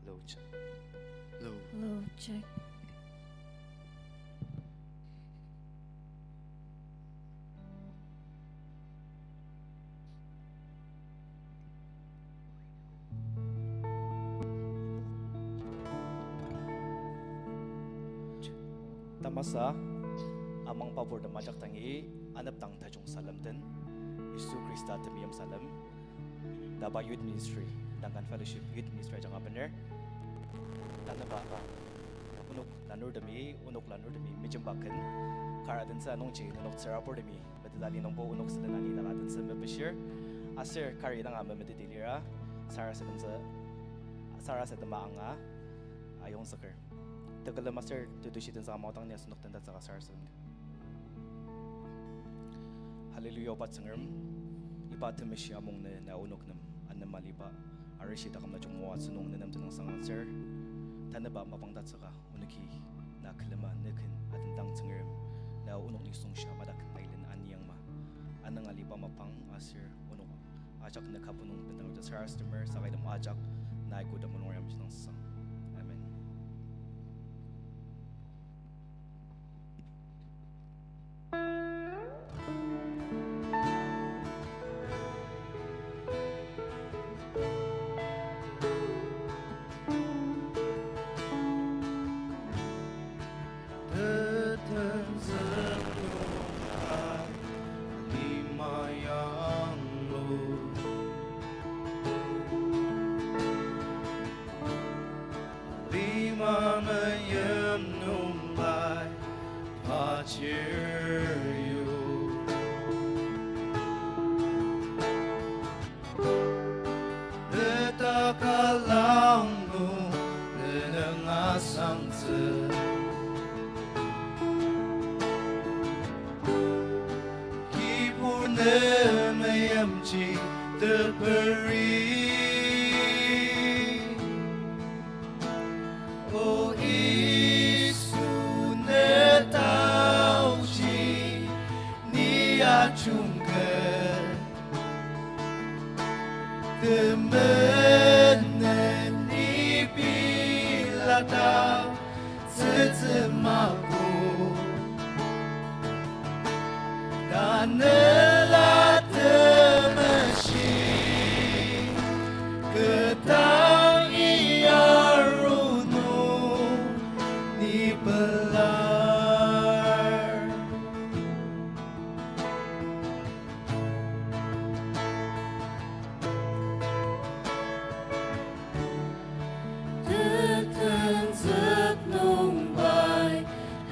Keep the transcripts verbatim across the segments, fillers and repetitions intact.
Low check. Low. Low check. Tamasa, amang papur tem ajak dangi, anepdang tajung salem den, Yisu Khrista temeim salem. Taba Youth Ministry, Duncan Fellowship Youth Ministry ajanga bener. Tanüba, onok lanurtemi, onok lanurtemi mejemba ken kar adentsü anungji nenok tsürabur temi meteta li nungbo onok sülen ani dang adentsü mepishir. Aser kari danga memeteti lira, sarasademtsü, sarasadema anga ayongzüker. Tekülem aser tetushi tensa maodang ni asenok tendatsüka sarasadem. Hallelujah, oba Tsüngrem, iba temeshi amung ne na onok nem anema liba, arishi taküm na jungmo atsü nung nenem tenüngsang aser, tanüba mapang tatsüka onoki na külema nüken atendang Tsüngrem, na onok nisung sha madak nailen aniyangma, anüng aliba mapang aser onok ajak ne kabu nung bendang rute sarasademer, saka item ajak nai kodang mulung yam jinang sang. Amen. Tetenzük nungba lima yanglu. Lima meyim nungbai pachir yu. Neta kalang nung nenüng asangtsü. Kibur ne meyimji teperi. O Yisu, ne taoji ni ajungket. Temenen ni pila ta tsütsü mako. Tanela temeshi, ketang iyarunu ni pelar. Tetenzük nungbai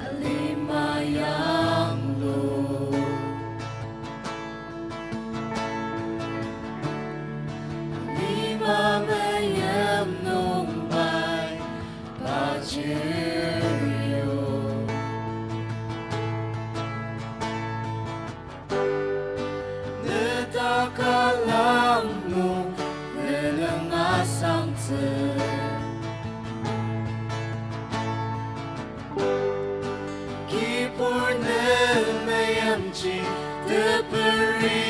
alima yanglu. Alima meyim nungbai pachir yu. Neta kalang nung nenüng asangtsü. Kibur ne meyimji teperi.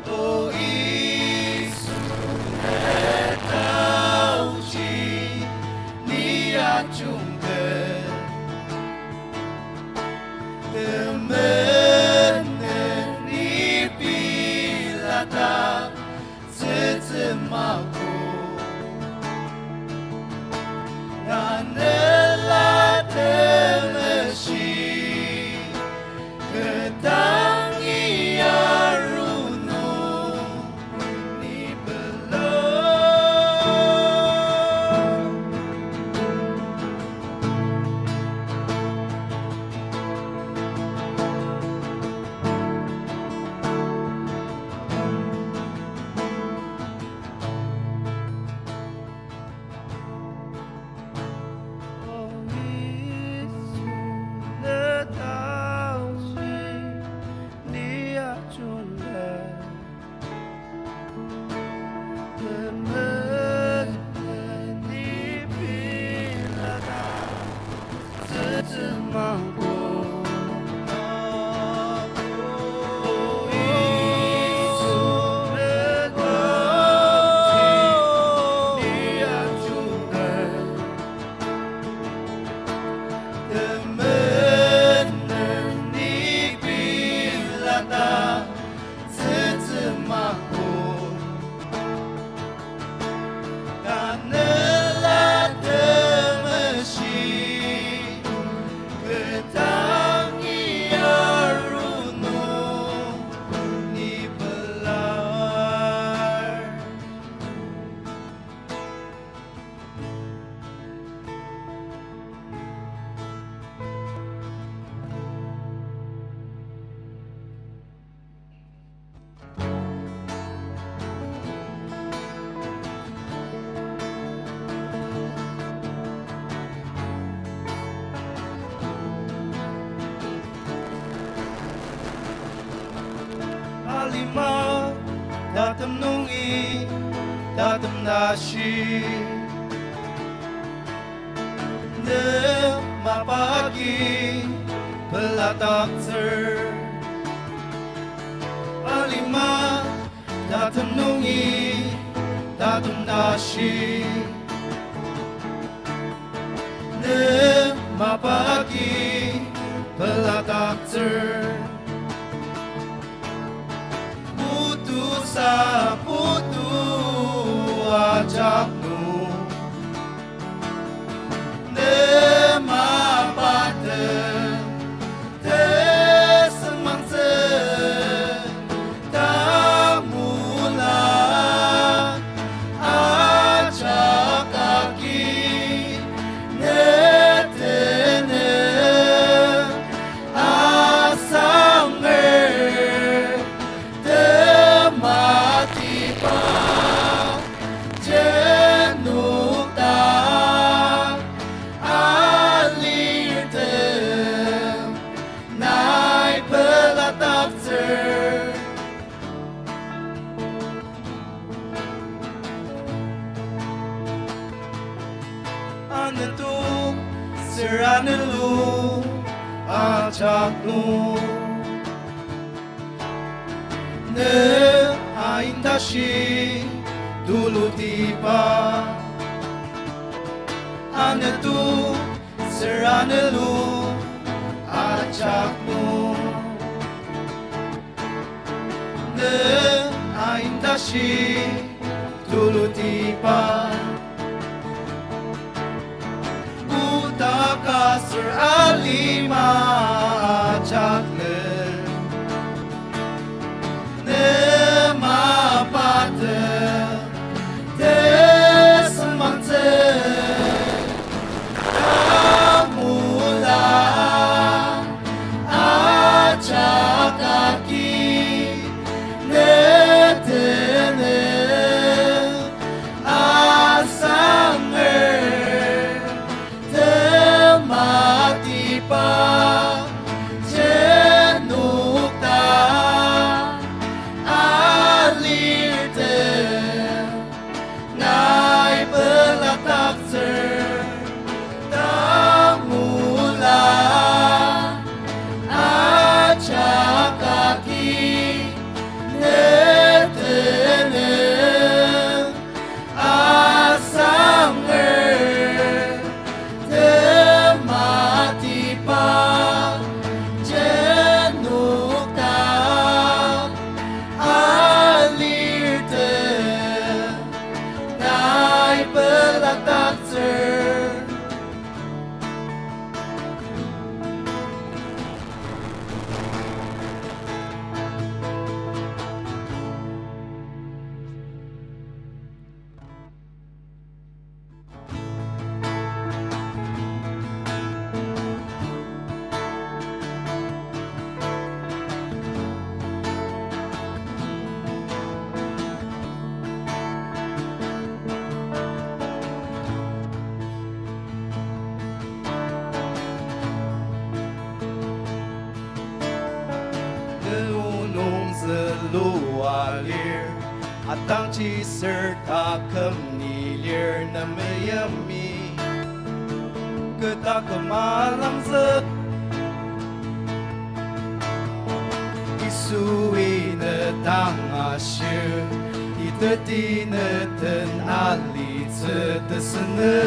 O Yisu, ne taoji ni ajungket. Temenen ni pila ta tsütsü mako. Tanela temeshi, Lima tatem nungi tatem tashi, ne mapa agi peladaktsür. Alima tatem nungi tatem tashi, ne mapa agi peladaktsür. Putu sa putu ajak nung, ne mapa den tesüngmangtsü tamula ajak agi ne tenü asanger tematiba jenokta alirtem nai peladaktsür. Anütu süra nelu ajak nung, ne aindashi tulutiba. Anütu süra nelu ajak nung, ne aindashi tulutiba. Kotak aser alima ajak nung, ne mapa den tesüngmangtsü tamula ajak agi ne tenü asanger tematiba jenokta alirtem nai peladaktsür tamula ajak agi ne tenü asanger tematiba jenokta alirtem nai peladaktsür. Nü nung zülua lir, atangji ser taküm ni lir nemeyemi. Kü taküm alangzük, Yisui ne dang ashir, iteti ne den alitsü tesünü.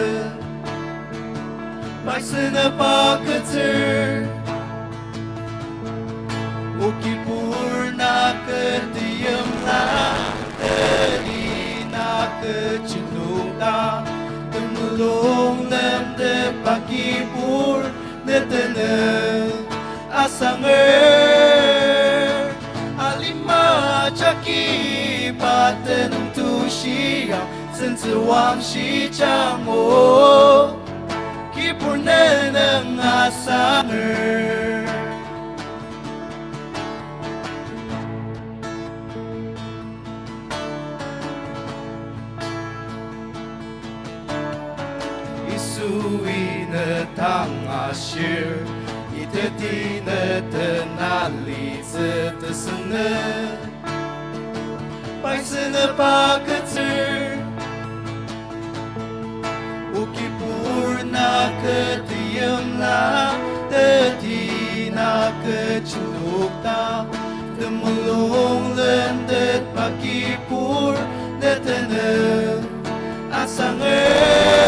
Pai sünü pa kütsür, o kibur na kü teimla, teti na kü chinukta, temulung lemtepa kibur ne tenü asanger. Alima jagi pa tenüng tushia, sentsü wangshi jango, kibur ne nüng asanger. Yisui ne dang ashir, iteti ne den alitsü tesünü. Sünüpa ketsür, O Kibur na kü teimla, teti na kü chunukta, temulung lentetba Kibur ne tenü asanger.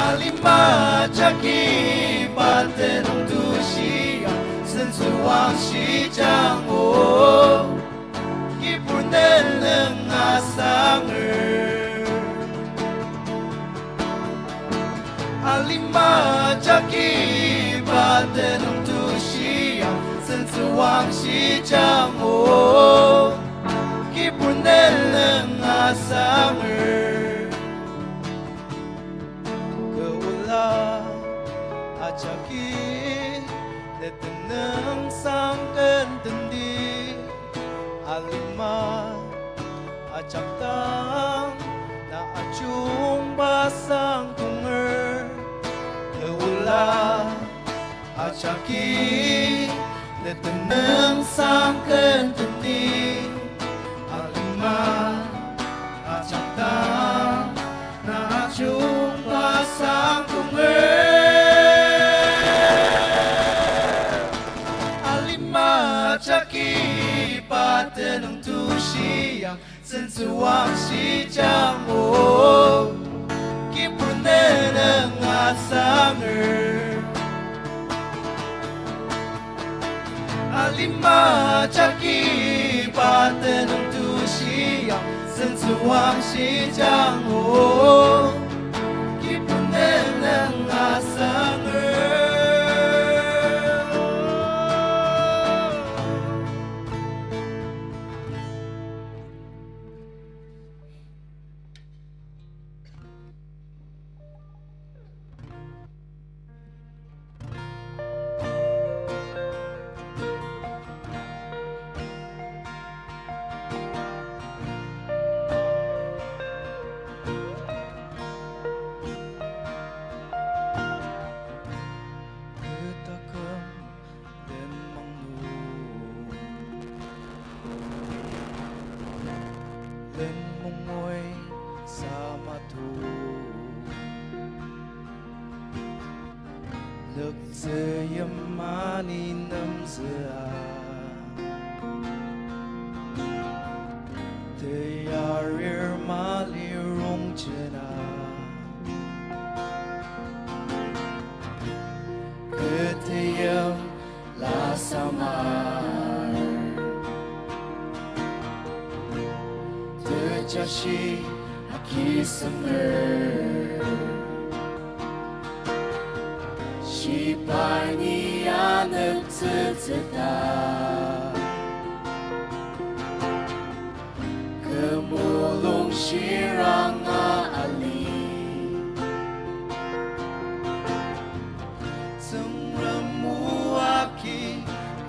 Alima jagi pa tenüng tushia, sentsüwangshi jango. Kibur ne nung asanger. Alima jagi pa tenüng tushia, sentsüwangshi jango. Kibur ne nung asanger. Kü ola ajaki ne tenüng sangken tendi, alima ajak dang na ajungba sangkonger. Kü ola ajaki ne tenüng sangken tendi, alima ajak dang na ajungba sangkonger. Alima jagi pa tenüng tushia, sentsüwangshi jango. Kibur ne nung asanger. Alima jagi pa tenüng tushia, sentsüwangshi jango. Kibur ne nung asanger. Kü taküm lenmang nung, lenmong oi sama to. Lektsü yima ni nemzüa, teyarir mali rongjena. Kü teim lasamar, tejashi akisemer. Shibai ni aneptsütsüta, kü mulung shiranga ali. Tsüngrem o aki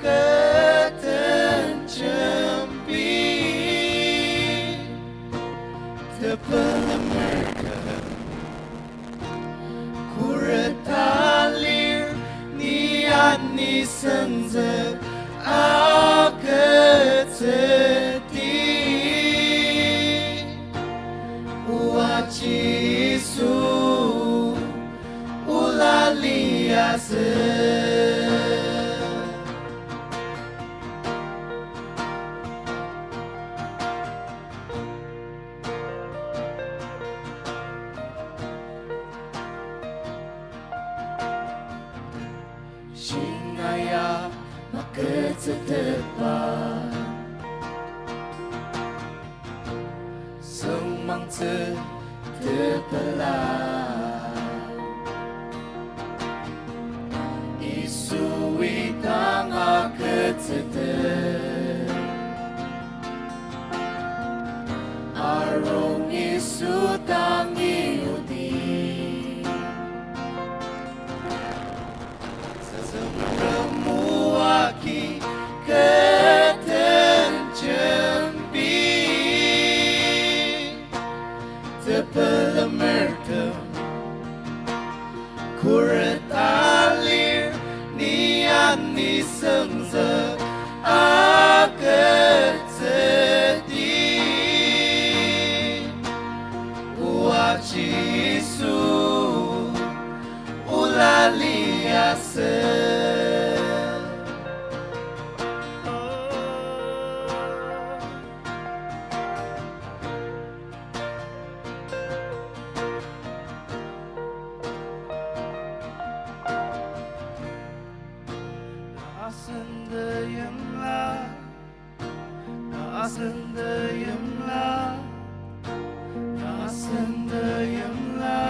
kü den jembi, tepelemer kü khuret alir, ni ani senzük a Asen teimla, asen teimla,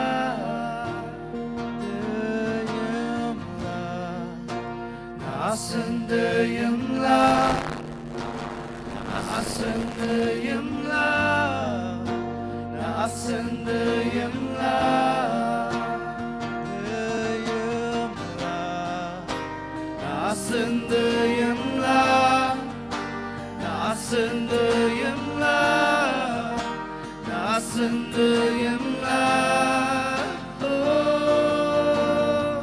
teimla, asen teimla, asen teimla, asen teimla, teimla, asen teimla. Asen teimla, asen teimla, oh,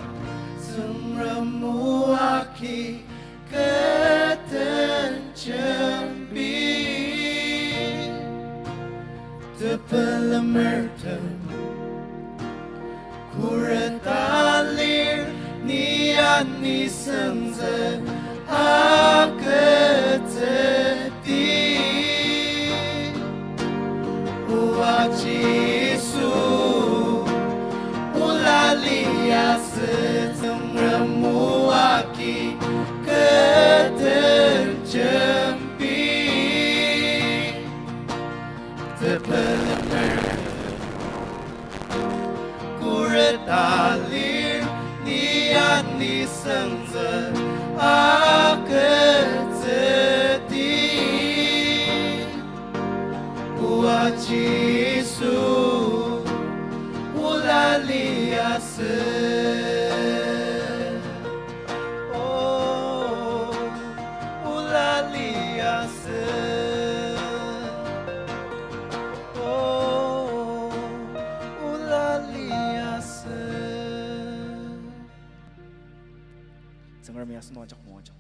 Tsüngrem o agi kü den jembi. Tepelemertem khuret alir, ni anisüngzü agütsüdi. O Aji Yisu, ola liasü, Tsüngrem o agi kü den jembi. Tepelemer khuret alir, ni anisüngzü agütsüdi. O Aji Yisu, ola liasü. Oh, ola liasü. Oh, ola liasü. Tsüngremi asenok ajak moajang.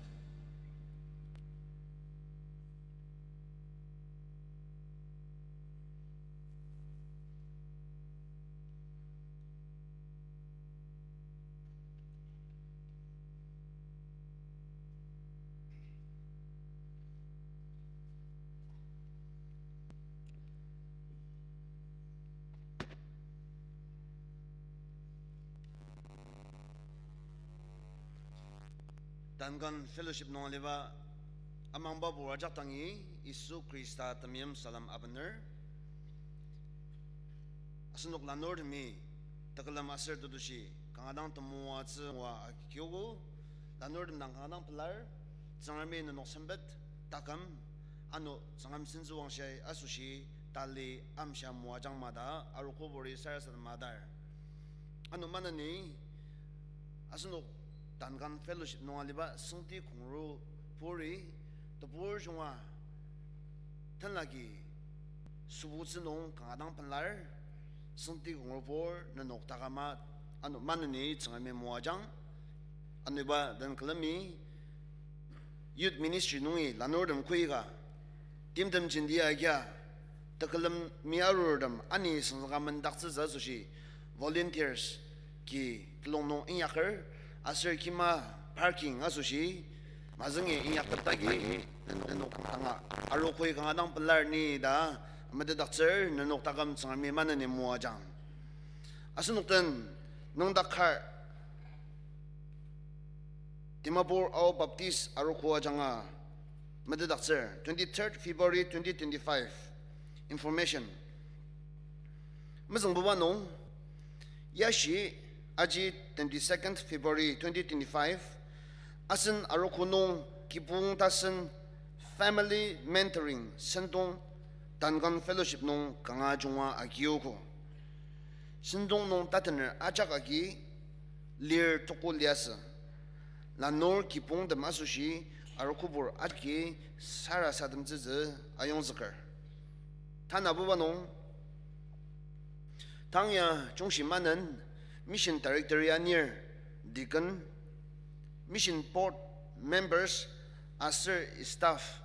Duncan Fellowship nung aliba amangba pur ajak dangi Yisu Khrista temeim salem abener. Asenok lanurtemi tekülem aser tetushi kanga dang temoatsü ngua agiogo, lanurtem dang kanga dang pelar, Tsüngremi nenok sempet taküm, ano Tsüngrem sentsüwangshia asoshi tali amshia moajang ma ta arogo puri sarasadema adar. Ano maneni asenok Duncan Fellowship nung aliba senti kongru puri tebur junga tenlaki sübutsü nung kanga dang pelar, senti kongru pur nenok takama ano maneni Tsüngremi moajang. Ano iba den külemi Youth Ministry nungi lanurtem koika timtem jenti agia tekülemi arurtem ani süngzüka mendaktsütsü asoshi volunteers ki telung nung inyaker aser kima parking asoshi mazüngi inyaktepdagi nenok tanga arogoi kanga dang pelar ni ta metetdaktsür. Nenok taküm Tsüngremi maneni moajang. Asenok den nüngdak kar Dimapur Ao Baptist arogo ajanga metetdaktsür, twenty-third February twenty twenty-five. Information. Mezüngbuba nung, yashi aji twenty-second February twenty twenty-five, asen arogo nung kibong tasen Family Mentoring sentong Duncan Fellowship nung kanga junga agiogo. Sentong nung tatener ajak agi lir toko liasü. Lanur kibongtem asoshi arogobur agi sarasademtsütsü ayongzüker. Tanabuba nung, tang ya jungshi manen Mission Director anir, Deacon, Mission Board members aser staff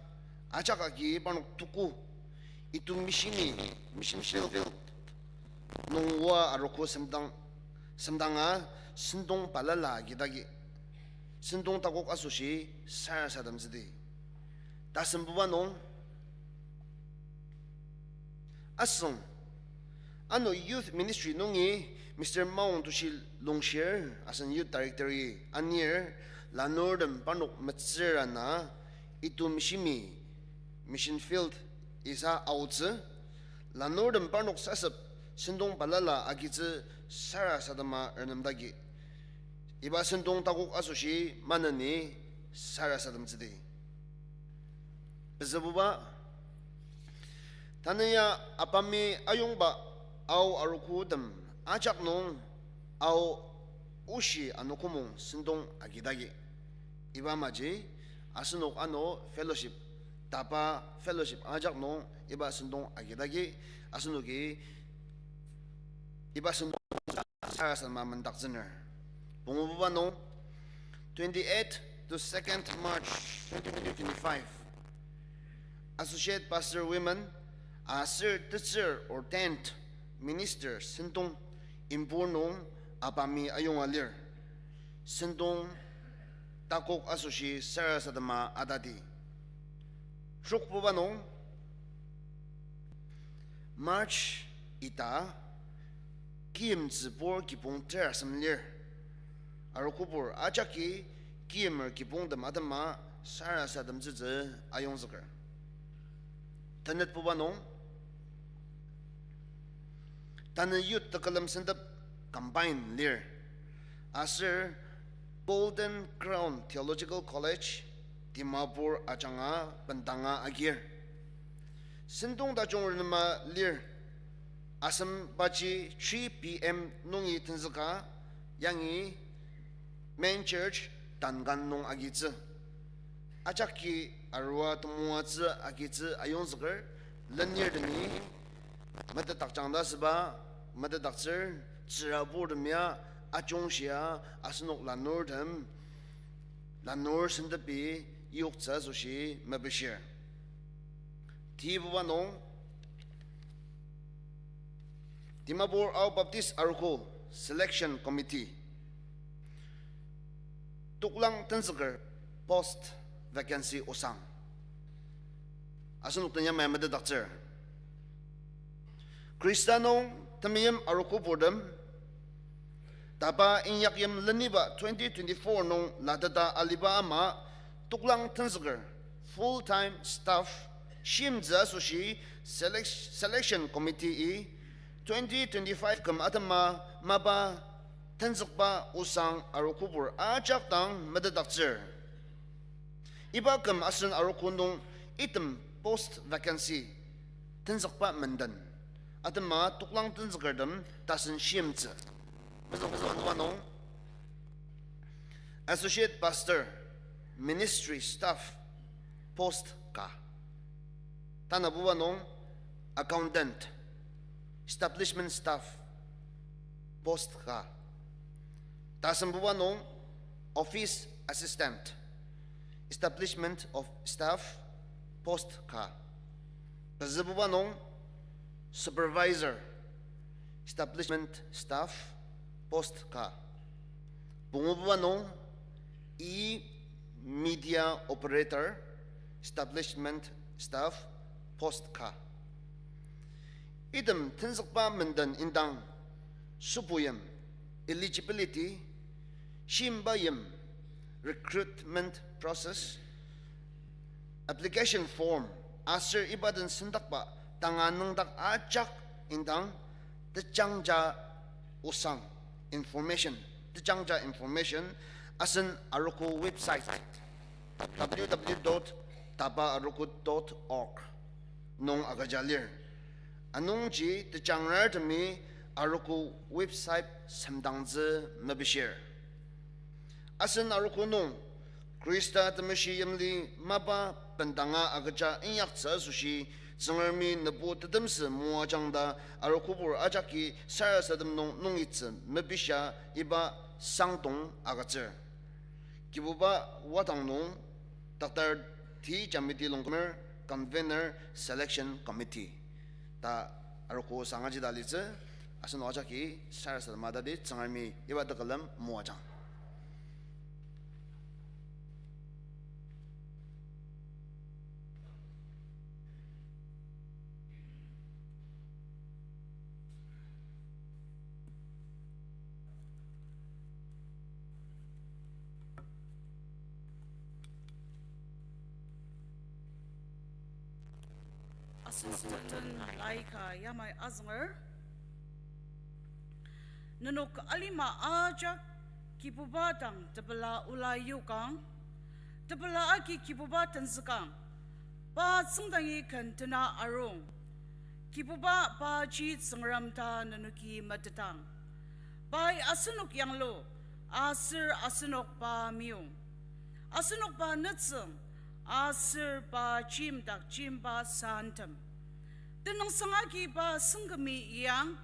ajak agi parnok tuku, itum mishini, mission field nung oa arogo semdang, semdanga sentong balala agidagi, sentong takok asoshi sarasademtsüdi. Tasembuba nung, asüng, ano Youth Ministry nungi Mister Maung Tushi Longshir asen Youth Director anir, lanurtem parnok metsür ana itum shimi mission field isa aotsü, lanurtem parnok sasep sentong balala agitsü sarasadema renemdagi. Iba sentong takok asoshi maneni sarasademtsüdi. Pezübuba, tanü ya ABAM-i ayongba Ao arogotem ajak nung Ao oshi anogo mung sentong agidagi. Iba maji asenok ano fellowship, tapa fellowship ajak nung iba sentong agidagi, asenoki iba sentong sarasadema mendaktsüner. Pungububa nung, twenty-eighth to second March twenty twenty-five, Associate Pastor Women aser tetsür ordained minister sentong Impur nung ABAM-i ayonga lir. Sentong takok asoshi sarasadema atadi. Trokbuba nung, March ita, kiyimtsübur kibong terasem lir. Arogobur ajaki kiyimer kibongtem atema sarasademtsütsü ayongzüker. Tenetbuba nung, tanü youth tekülem sentep combine lir. Aser Golden Crown Theological College, Dimapur ajanga bendanga agir. Sentong tajung renema lir. Asembaji three p.m. nungi tenzüka, yangi main church tankan nung agitsü. Ajaki arua temoatsü agitsü ayongzüker, lenirtemi metetdakjang ta süba, metetdaktsür, tsüraburtem ya ajungshia asenok lanurtem, lanur sentepi yoktsü asoshi mepishir. Tibuba nung, Dimapur Ao Baptist Arogo Selection Committee toklang tenzüker post vacancy osang. Asenok den yamai metetdaktsür. Khrista nung temeim arogoburtem, tapa inyakyim leniba twenty twenty-four nung lateta aliba ama toklang tenzüker full-time staff shimtsü asoshi selec-, selection committee-i twenty twenty-five küm atema mapa tenzükba osang arogobur ajak dang metetdaktsür. Iba küm asen arogo nung item post vacancy tenzükba menden atema toklang tenzükertem tasen shimtsü. Mezüng mezüng anuba nung, Associate Pastor, Ministry Staff, post ka. Tanabuba nung, Accountant, Establishment Staff, post ka. Tasembuba nung, Office Assistant, Establishment of Staff, post ka. Pezübuba nung, Supervisor, Establishment Staff, post ka. Pungububa nung, E Media Operator, Establishment Staff, post ka. Item tenzükba menden indang, sübuim, eligibility, shimba yim, recruitment process, application form, aser iba den sendakba tanga nüngdak ajak indang tejangja osang information, tejangja information, asen arogo website, W W W dot tapa arogo dot org nung agüja lir. Anungji tejangrartemi arogo website semdangtsü mepishir. Asen arogo nung, Khrista temeshi yimli mapa bendanga agüja inyaktsü asoshi, Tsüngremi nebu tetemsü moajang ta arogobur ajaki sarasadem nung nungitsü mepishia iba sangdong agütsür. Kibuba wadang nung, Doctor T Jamiti Longkumer, Convener, Selection Committee ta arogo sangaji ta litsü, asenok ajaki sarasadema tadi Tsüngremi iba tekülem moajang. Asenok den laika yamai azünger. Nenok alima ajak Kibuba dang tepela ola yokang, tepela agi Kibuba tenzükang, pa tsüngdangi ken tena arung. Kibuba paji Tsüngrem ta nenoki metetang. Pai asenok yanglu, aser asenok pa meyong. Asenok pa nütsüng, aser pa jimdak jimba santem. Tenüngsang agi pa sengkümi iang,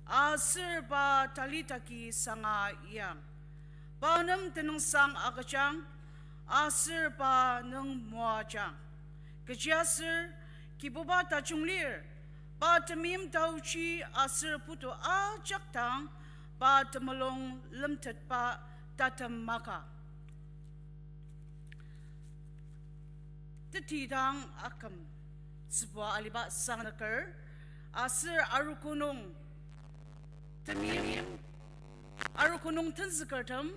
aser pa talitaki sanga iang. Pa nem tenüngsang agüjang, aser pa nüng moajang. Kechiaser Kibuba tajung lir, pa temeim taochi aser putu ajak dang pa temulung lemtetba tatem maka. Tetidang aküm tsübua aliba sangneker, aser arogo nung temeim, arogo nung tenzükertem,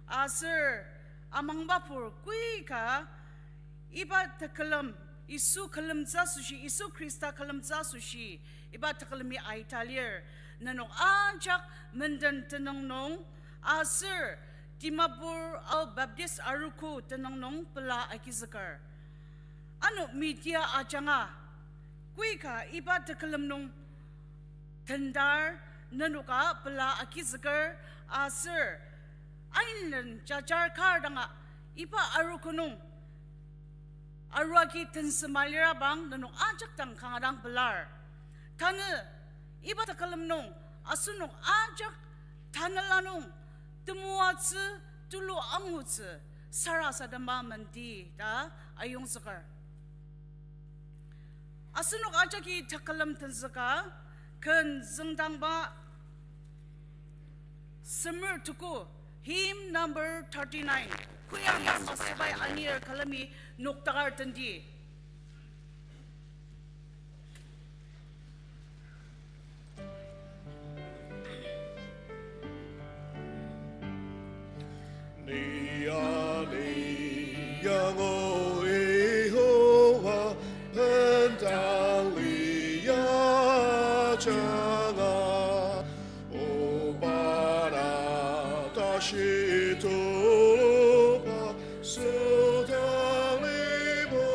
aser amangbapur koika iba tekülem, Yisu külemtsü asoshi, Yisu Khrista külemtsü asoshi, iba tekülemi aita lir, nenok ajak menden tenüng nung, aser Dimapur Ao Baptist arogo tenüng nung pela agizüker. Ano media ajanga, koika iba tekülem nung tendar, nenoka pela agizüker, aser ainen jajar kar danga iba arogo nung arua agi tensema lirabang nenok ajak dang kanga dang pelar. Tanü iba tekülem nung asenok ajak tanela nung temoatsü, tulu angutsü, sarasadema mendi ta ayongzüker. Asenok ajaki tekülem tenzüka, ken züngdangba semer tuku, hymn number thirty-nine, koyang masübai anir külemi noktakar tendi. Ni ya, ni yango Yihova, bendang lia janga, oba na tashi tuluba, südang libo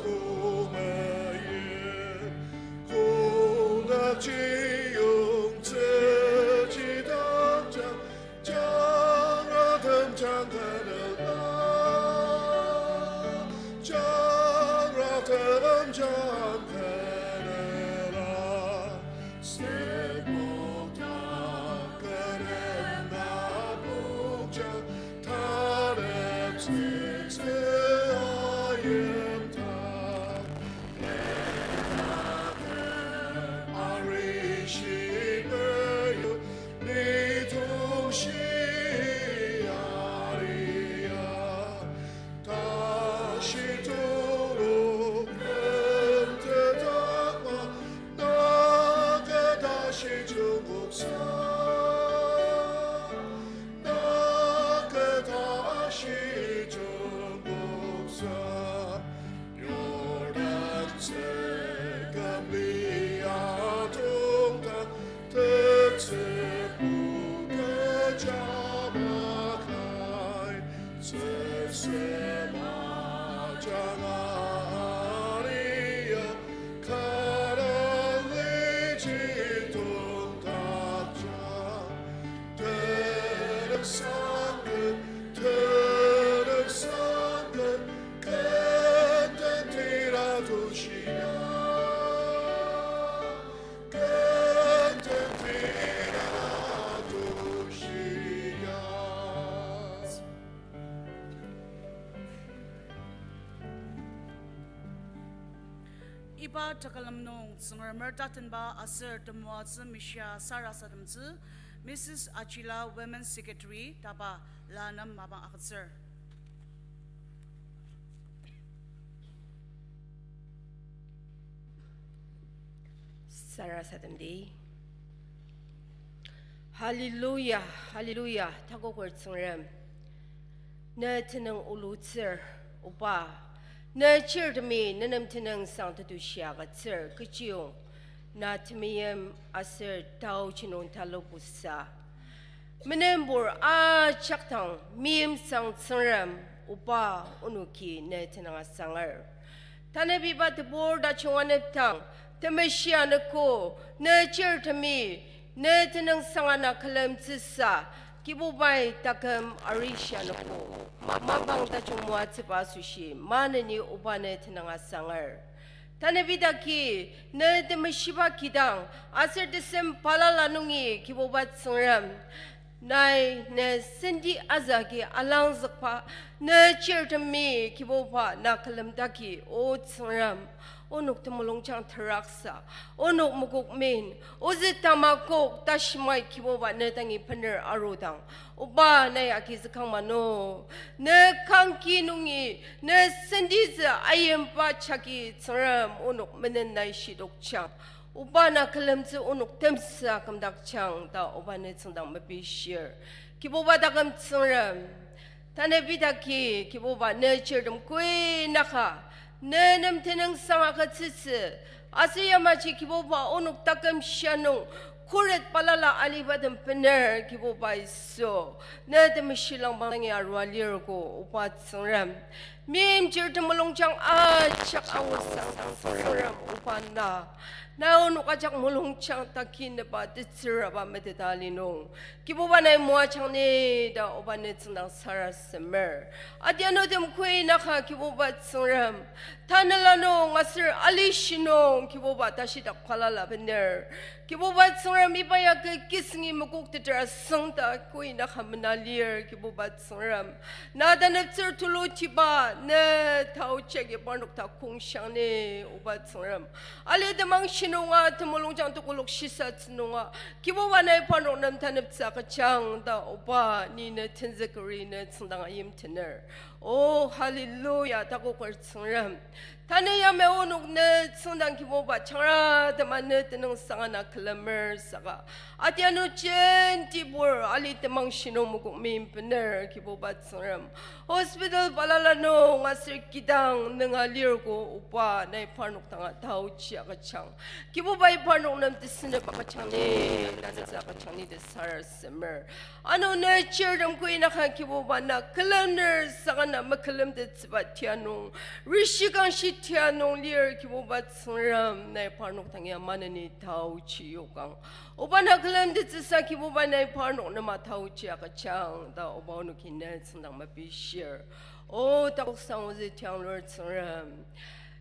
kumeyin, kongdakji yongtsüji dang jang, jangratem jang kenela, jangratem jang kenela, sipokta kenena pokja, tanep sese ayimta. Arishi peyu, nitongshi aria, tashi tulu kümtetdakba, na kü tashi jungkoksa, na kü tashi jungkoksa. Yordan tsüküm lia tongtang, tetsü puke jamakai, tsüsü majanga aria, Kanan liji tongtakja. Tenük sangket, tenük sangket, kenten tira tushia, kenten tira tushia. Iba tekülem nung Tsüngremer tatenba aser temoatsü mishia sarasademtsü, Missus Achila, Women Secretary, taba la nem mapang agütsür. Sarasademdi. Hallelujah, hallelujah, takoker Tsüngrem. Ne tenüng ulutsür, Oba, Ne chirtemi ne nem tenüngsang tetushi agütsür, kechiyong na temeim aser taochi nung talubusa. Menenbur ajak dang meimsang Tsüngrem, Oba, onoki ne tenüng asanger. Tanü iba tebur tajung anepdang, temeshi anogo, ne chirtemi ne tenüngsang ana külemtsüsa, Kibubai taküm arishi anogo, mapang tajung moatsüba asoshi maneni Oba ne tenüng asanger. Tanü idaki ne temeshiba kidang, aser tesem balala nungi Kibuba Tsüngrem, nai ne senti azü agi alangzükba, ne chirtemi Kibuba na külemdaki, O Tsüngrem, onok temulungjang teraksa, onok mokokmen, ozü tamakok tashimai Kibuba ne dangi bener arudang, Oba nai agizükang mano, ne kangki nungi, ne sentitsü ayimba jagi Tsüngrem onok menen nai shidokjang. Oba na külemtsü onok temsa kümdakjang ta Oba ne tsüngdang mepishir. Kibuba taküm Tsüngrem, tanü idaki Kibuba ne chirtem koi naka, ne nem tenüngsang agütsütsü, aser yamaji Kibuba onok taküm shia nung, khuret balala alibatem bener Kibuba Yisu, ne temeshi langpang dangi arua lirgo Oba Tsüngrem. Meimchir temulungjang ajak angusa Tsüngrem Oba na, na onok ajak mulungjang takineba tetsüraba meteta linung, Kibuba nai moajang ni ta Oba ne tsüngdang sarasademer. Adianutem koi naka Kibuba Tsüngrem, tanela nung aser alishi nung Kibuba tashidak balala bener, Kibuba Tsüngrem iba ya ke kisengi mokokteter asüngdang koi naka mena lir Kibuba Tsüngrem. Na taneptsür tulutiba ne taochi agi parnok takongshang ni Oba Tsüngrem. Ali temang shinunga temulungjang tekolak shisatsü nunga Kibuba nai parnok nem taneptsü agüjang ta Oba ni ne tenzükeri ne tsüngdang ayimtener. O hallelujah, takoker Tsüngrem. Tanü yamai onok ne tsüngdang Kibuba jangra tema ne tenüngsang ana külemer saka, adianu jentibur ali temang shinung mokok meimbener Kibuba Tsüngrem. Hospital balala nung aser kidang nunga lirgo Oba nai parnok danga taochi agüjang. Kibubai parnok nem tesünep agüjang ni, taneptsü agüjang ni ta sarasademer. Ano ne chirtem koi naka Kibuba na külener saka na mekülemtettsüba tia nung, rishikangshi tia nung lir Kibuba Tsüngrem nai parnok dang ya maneni taochi yokang. Oba na külemtettsüsa Kibuba nai parnok nema taochi agüjang ta Oba onoki ne tsüngdang mepishir. O takoksang ozü tianglur Tsüngrem,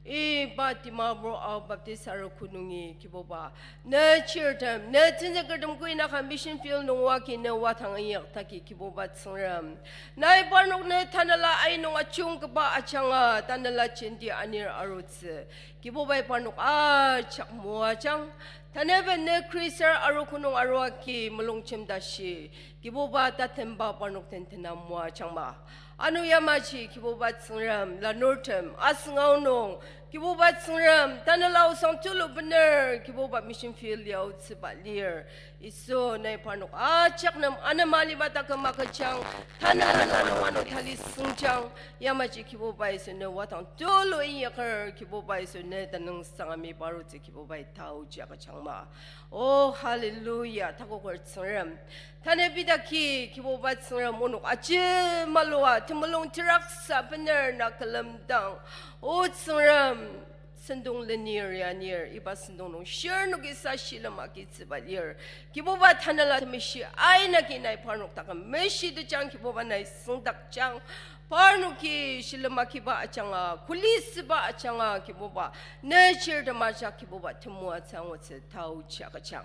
iba Dimapur Ao Baptist Arogo nungi Kibuba, ne chirtem, ne tenzükertem koi naka mission field nung oa agi ne wadang inyak dagi Kibuba Tsüngrem, nai parnok ne tanela ainung ajungkaba ajanga tanela jenti anir arutsü Kibubai parnok ajak moajang. Taneben ne Khristar Arogo nung arua agi mulungjem tashi Kibuba tatemba parnok den tena moajangma. Ano yamaji Kibuba Tsüngrem lanurtem asüngao nung Kibuba Tsüngrem tanela osang tulu bener Kibuba mission field ya aotsüba lir. Yisu nai parnok ajak nem anema aliba taküm agüjang, tanela nung ano tali süngjang, yamaji Kibuba Yisu ne wadang tulu inyaker Kibuba Yisu ne tenüngsang amiba arutsü Kibubai taochi agüjangma. O hallelujah, takoker Tsüngrem. Tanü idaki Kibuba Tsüngrem onok ajemalua temulung teraksa bener na külemdang, O Tsüngrem, sentong lenir ya nir, iba sentong nung shirnoki sa shilem agitsüba lir. Kibuba tanela temeshi aina agi nai parnok taküm meshitejang Kibuba nai süngdakjang. Parnoki shilem agiba ajanga, kuli süba ajanga Kibuba, ne chirtem ajak Kibuba temoatsü angutsü taochi agüjang.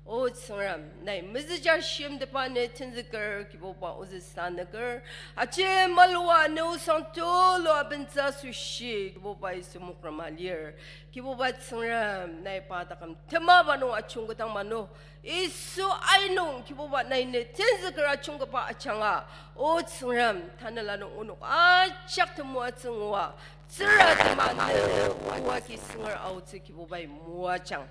O Tsüngrem, nai mezüja shimtepa ne tenzüker Kibuba ozü sanüker, ajemalua ne osang tulu abentsü asoshi Kibuba Yisu mokrema lir. Kibuba Tsüngrem, nai pa taküm temaba nung ajungketang mano. Yisu ainung Kibuba nai ne tenzüker ajungkaba ajanga, O Tsüngrem, tanela nung onok ajak temoatsü ngua, tsüra tema ne oa agi sünger aotsü Kibubai moajang.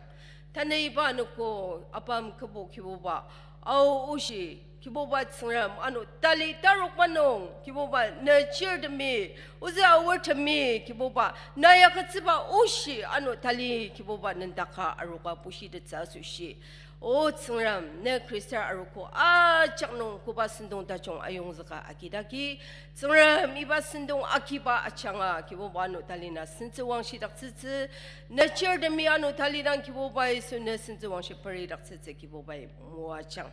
Tanü iba anogo apam kübok Kibuba, Ao oshi Kibuba Tsüngrem, ano tali tarokba nung, Kibuba, ne chirtemi, ozü aortemi, Kibuba, na yaketsüba oshi, ano tali, Kibuba, nendaka aroka bushitettsü asoshi. O Tsüngrem, ne Khrista arogo ajak nung koba sentong tajung ayongzüka agidaki, Tsüngrem, iba sentong agiba ajanga, Kibuba, ano tali na sentsüwangshidaktsütsü, ne chirtemi ano tali dang, Kibuba Yisu, ne sentsüwangshi peridaktsütsü, Kibubai moajang.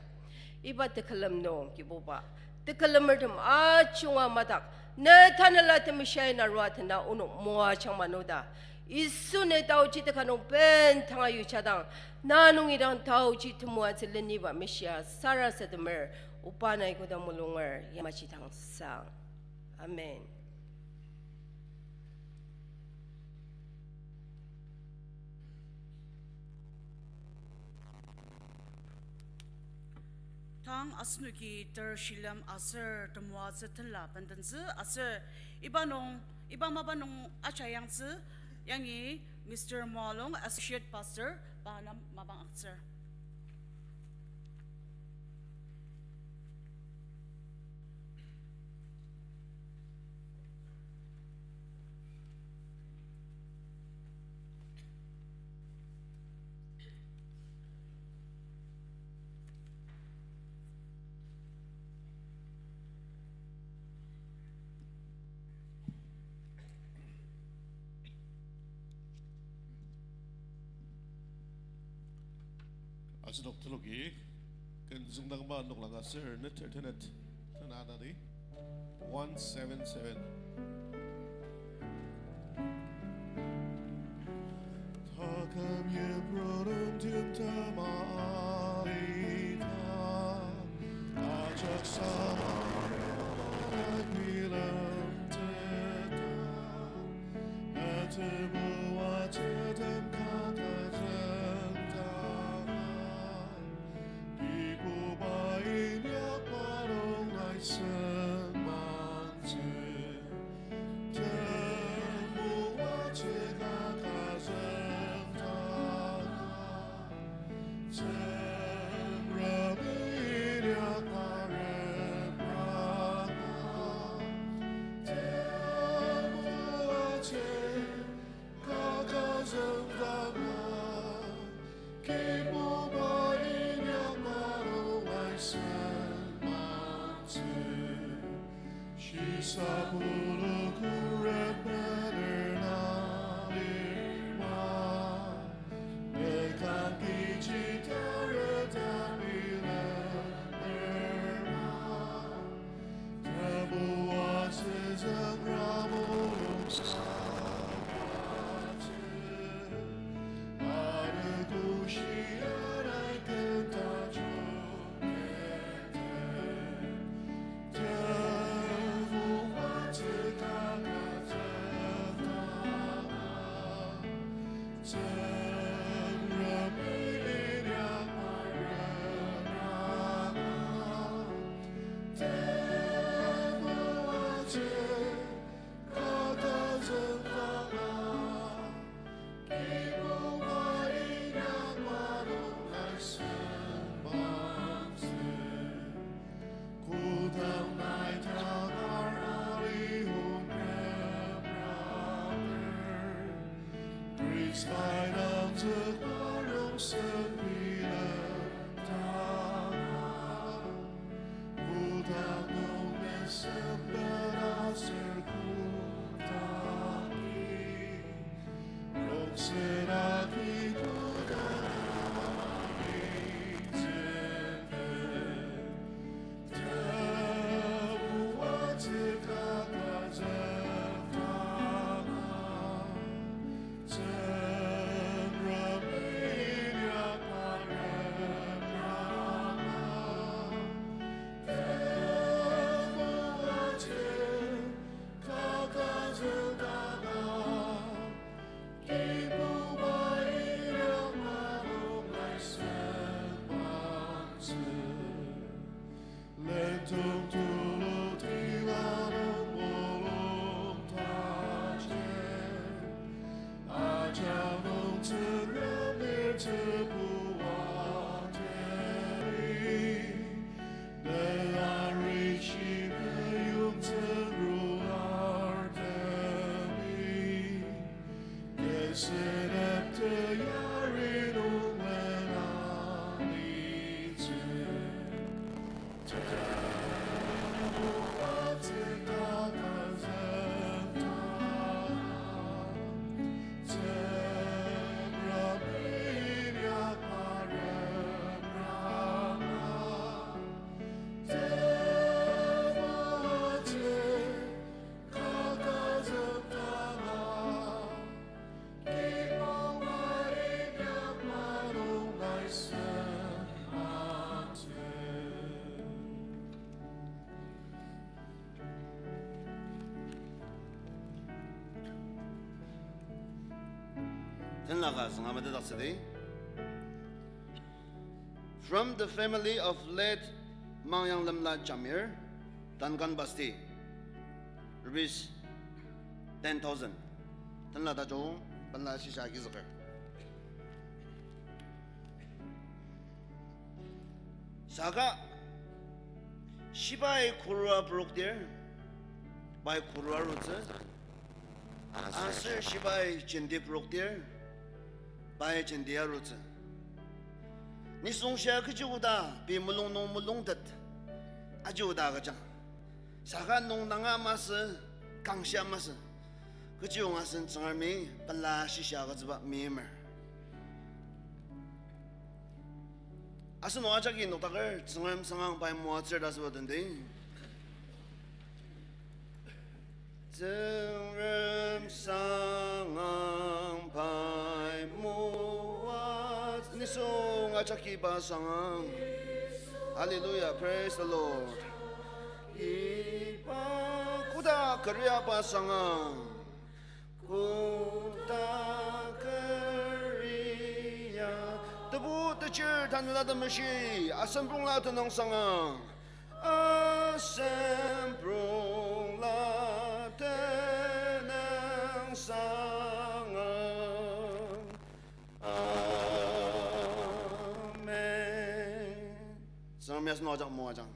Iba tekülem nung, Kibuba, tekülemertem ajunga madak, ne Tanela Temeshia nung arua tena onok moajang manoda. Yisu, ne taochi teka nung bendanga yuchadang, na nungi dang taochi temoatsü leniba meshia sarasademer, oba nai koda mulunger yamaji dang sang. Amen. Tang asenoki ter shilem aser temoatsü tenla bendentsü aser iba nung, iba mapa nung ajayangtsü yangi Mister Moalong, Associate Pastor, pa nem mapang agütsür. Asenok teloki, ken züngdangba noklang aser neter tenet, tena nadi, one seven seven. Taküm yipru nung timtem alita, ajak samarai bilemteta, na tebu ajetem kaka züngdanga, Kibuba inyakba nung nai sengmangtsü. Temoatsü kaka züngdanga, Tsüngremi inyakba repranga. Temoatsü kaka züngdanga, Kibuba inyakba nung nai sengmangtsü. Shisa pulu khuret bener na lima, mekang kechi tareta bilemer ma. Temoatsü Tsüngrem o nung sawatsü, anogo shia nai ken tajung kete. Temoatsü kaka züngdanga, Tsüngremi inyakba repranga. Temoatsü kaka züngdanga, Kibuba inyakba nung nai sengmangtsü. Kodang nai takar ali onrem raper, Khrista nangzükba rongsen bilemdanga. Kodang nung mesem bena sür kodaki, rongsen agi kodang agi züngden. Tenla ka zünga metetdaktsüdi. From the family of late Mangyang Lemla Jamir, Duncan Basti, rupees ten thousand. Tenla tajung, pela shisha agizüker. Saka, shibai kurua prokdir, pai kurua rutsü, aser shibai jenti prokdir, pai jentia rutsü. Nisung shia kechi oda pei mulung nung mulungtet, aji oda agüjang. Saka nung nanga masü, kangshia masü. Kechi yong asen Tsüngremi pela shisha agütsüba meimer. Asenok ajaki noktaker Tsüngrem sangang pai moatsür ta asüba tenti. Tsüngrem sangang pai moa, nisung ajaki iba sangang. Hallelujah, praise the Lord. Iba koda keriaba sangang. Koda keria. Tebu techir tanela temeshi, asemprongla tenüngsanga. Asemprongla tenüngsanga. Amen. Tsüngremi asenok ajak moajang.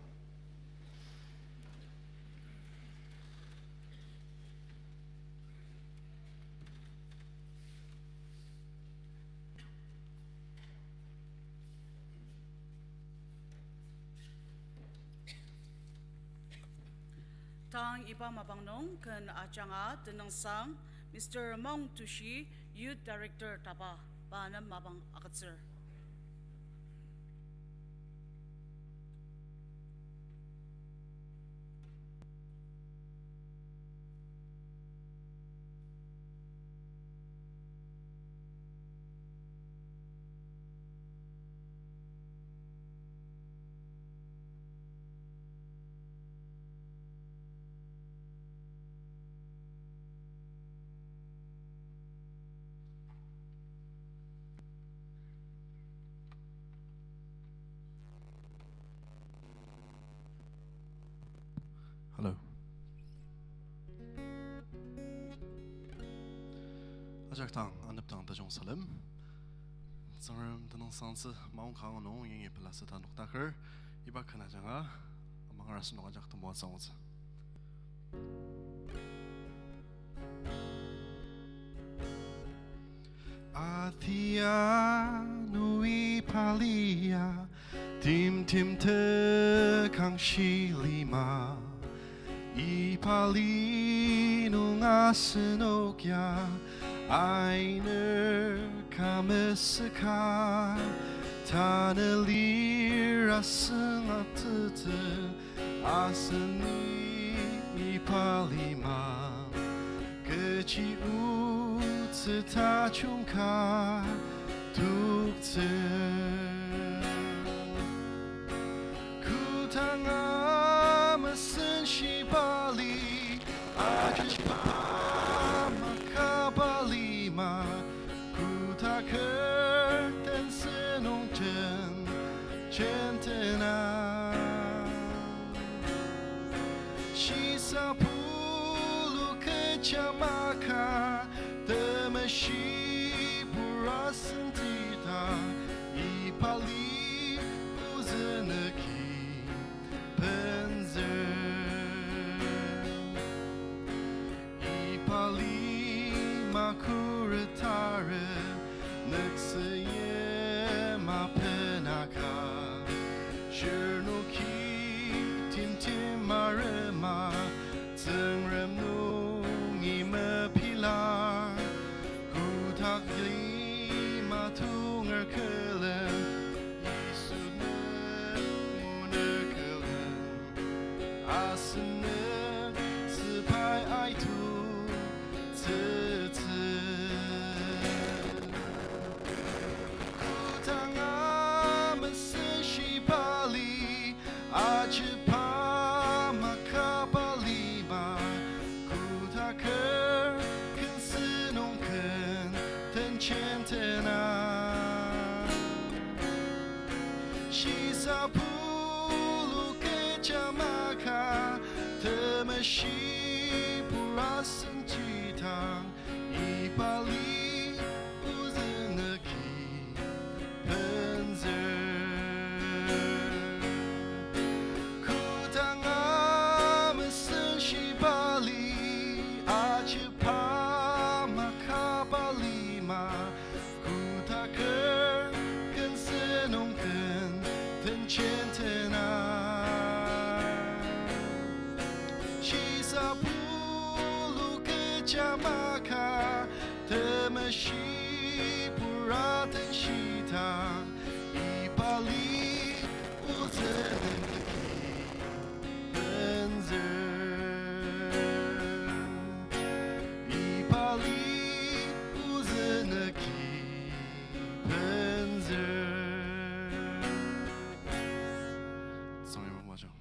Tang iba mapang nung ken ajanga tenüngsang Mister Maung Tushi, Youth Director taba, pa nem mapang agütsür. Hello. Ajak dang, anepdang tajung salem. Tsüngrem tenüngsangtsü maongka nung yangi pelasü ta noktaker, iba ken ajanga, amangar asenok ajak temoatsü angutsü. Atia nui palia, timtem tekangshi lima, ipali nung asenok ya, ainer ka mesüka, tanü lir asünga tete, aseni ipa lima, kechi otsü tajung ka toktsü. Kodanga mesenshiba li, ajiba makaba lima, kodaker tense nung jen, jentena. Shisa pulu kecha maka, temeshi pura sentita, ipali ozü nüki penzü. Ipali makuri tare, nüksü yima penaka. Shirnoki timtim marema, Tsüngrem nungi mepilar. Kotak yima tunger külen, Yisu nü muner külen. Asen nü süpai aitu tsütsü. Kodanga mesenshiba li, ajiba makaba lima, kodaker ken sünung ken, tenchen tena. Shisa pulu kecha maka, temeshi pura senjidang, iba li ozü nüki benzer. Kodanga mesenshiba li, ajepa makaba lima, kodaker ken sünung ken tenjentena. Shisa pulu kecha maka, temeshi pura tenshidang, iba li ozü nüki benzer. Iba li ozü nüki benzer. Tsüngrem majung.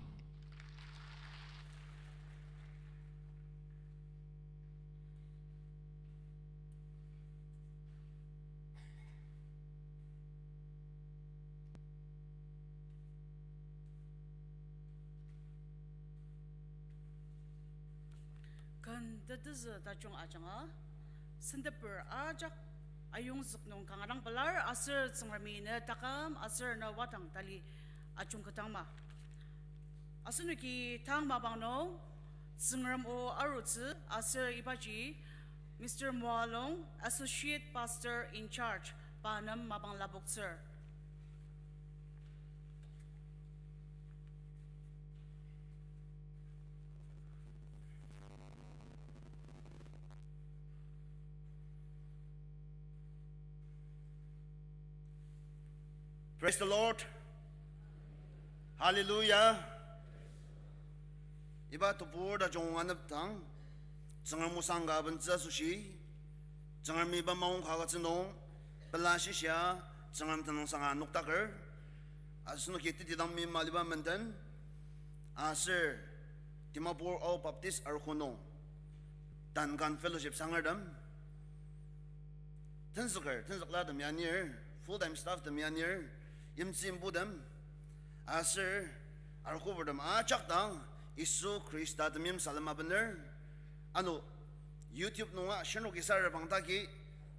Ken tetezü tajung ajanga, senteper ajak ayongzük nung kanga dang pelar aser Tsüngremi ne taküm aser ne wadang tali ajungketangma. Asenoki tang mapang nung Tsüngrem o arutsü aser ibaji Mister Moalong, Associate Pastor in Charge, pa nem mapang lapoktsür. Praise the Lord. Hallelujah. Iba tebur tajung anepdang, Tsüngrem osang ka bentsü asoshi, Tsüngremi iba maong ka agütsü nung, pela shishia, Tsüngrem tenüngsanga nokdaker, asenoki tetidang mima liba menden, aser Dimapur Ao Baptist Arogo nung, Duncan Fellowship sangertem, tenzüker, tenzüklatem ya anir, full time staff tem ya anir, yimtsü yimputem, aser arogoburtem ajak dang Yisu Khrista temeim salem abener. Ano YouTube nunga shirnoki sa reprangdaki,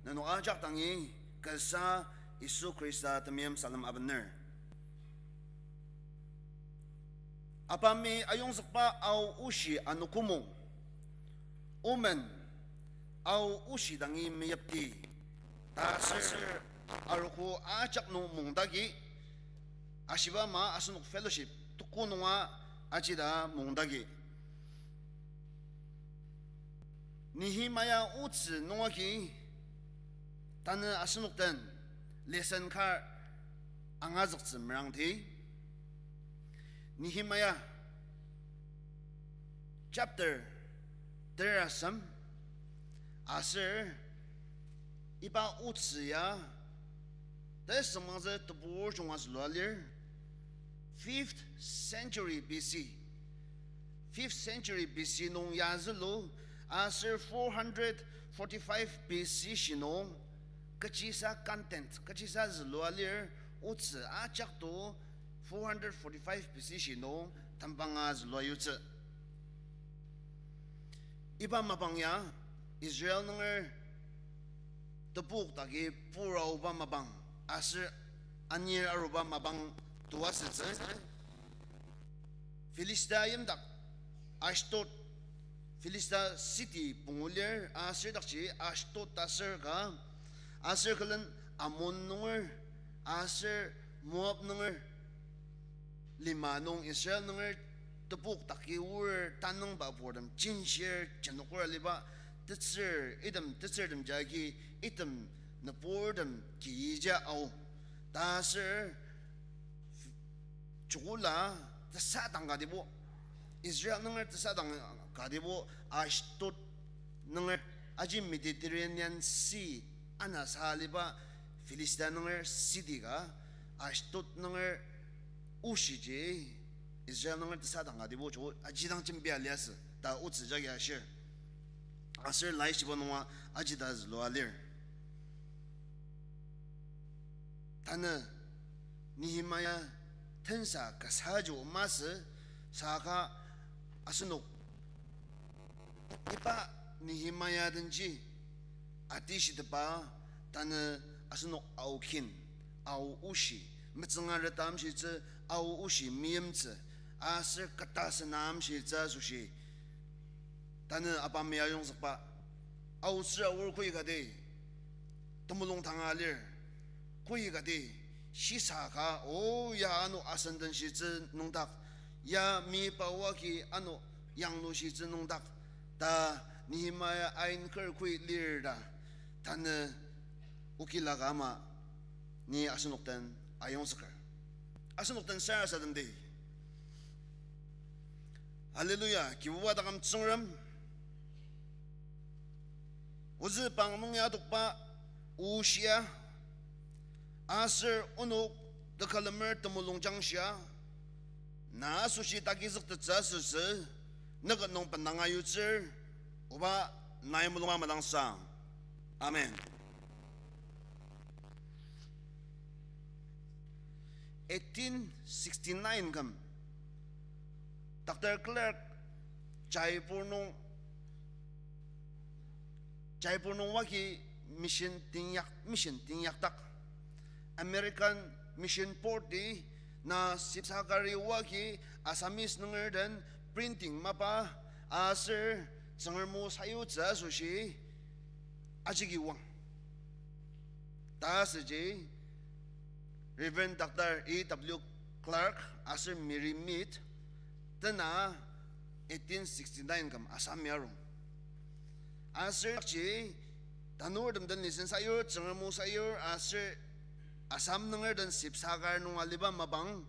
nenok ajak dangi kasa Yisu Khrista temeim salem abener. Apami ayongzükba Ao oshi anogo mung, omen Ao oshi dangi meyipti, ta aser arogo ajak nung mungdagi, ashiba ama asenok fellowship tuko nunga ajida mungdagi. Nehemiah otsü nunga agi tanü asenok den lesson ka angazüktsü merangdi. Nehemiah chapter terasem, aser iba otsü ya tesüngmangtsü tebur junga zülua lir, fifth century B C. Fifth century B C nung ya zülu, aser four hundred forty-five B C shi nung, kechisa content, kechisa zülua lir, otsü ajak to four hundred forty-five B C shi nung tembanga zülua yutsü. Iba mapang ya Israel nunger tebok dagi puraoba mapang aser anir aruba mapang tua asütsü. Philistia yimdak Ashdod, Philistia city pungu lir, aser dakji Ashdod ta aser ka, aser külen Ammon nunger, aser Moab nunger lima nung Israel nunger tebok dagi oer tanüngba purtem jinshir jenoker aliba tetsür, item tetsürtem jagi item nüburtem kiyija ao. Ta aser joko la tesadang katibo, Israel nunger tesadang katibo Ashdod nunger, aji Mediterranean Sea ana sa aliba Philistia nunger city ka Ashdod nunger oshiji Israel nunger tesadang katibo joko aji dang jembia liasü ta otsü jagi ashir. Aser laishiba nunga aji ta zülua lir. Tanü Nehemia tensa kasaji masü, saka asenok iba Nehemia denji atishitepa tanü asenok Ao kin, Ao oshi, metsünga reta amshitsü, Ao oshi meimtsü, aser kata sena amshitsü asoshi tanü apamia yongzükba, aotsür aor koi kati temulung tanga lir, koi kati shisa ka, o ya ano asen den shitsü nüngdak, ya mipa wagi ano yanglu shitsü nüngdak, ta Nehemia ain kar koi lir ta, tanü okila ka ama ni asenok den ayongzüker. Asenok den sarasademdi. Hallelujah, Kibuba taküm Tsüngrem. Ozü pang nung ya adokba oshia, aser onok tekülemer temulung jangshia, na asoshi tagizüktettsü asütsü, nüket nung bendanga yutsür, oba nai mulunga madangsang. Amen. Eighteen sixty-nine küm, Doctor Clark Jaipur nung, Jaipur nung wagi mission teinyak, mission teinyakdak, American Mission Board-i na Sibsagari wagi Assamese nunger den printing mapa aser Tsüngrem o sayutsü asoshi ajigi wang. Ta asüji Reverend Doctor E W Clark aser Mary Mead tena eighteen sixty-nine küm Assam ya arung. Aser ji tanurtem den listen sayur, Tsüngrem o sayur, aser Assam nunger den Sibsagar nung aliba mapang,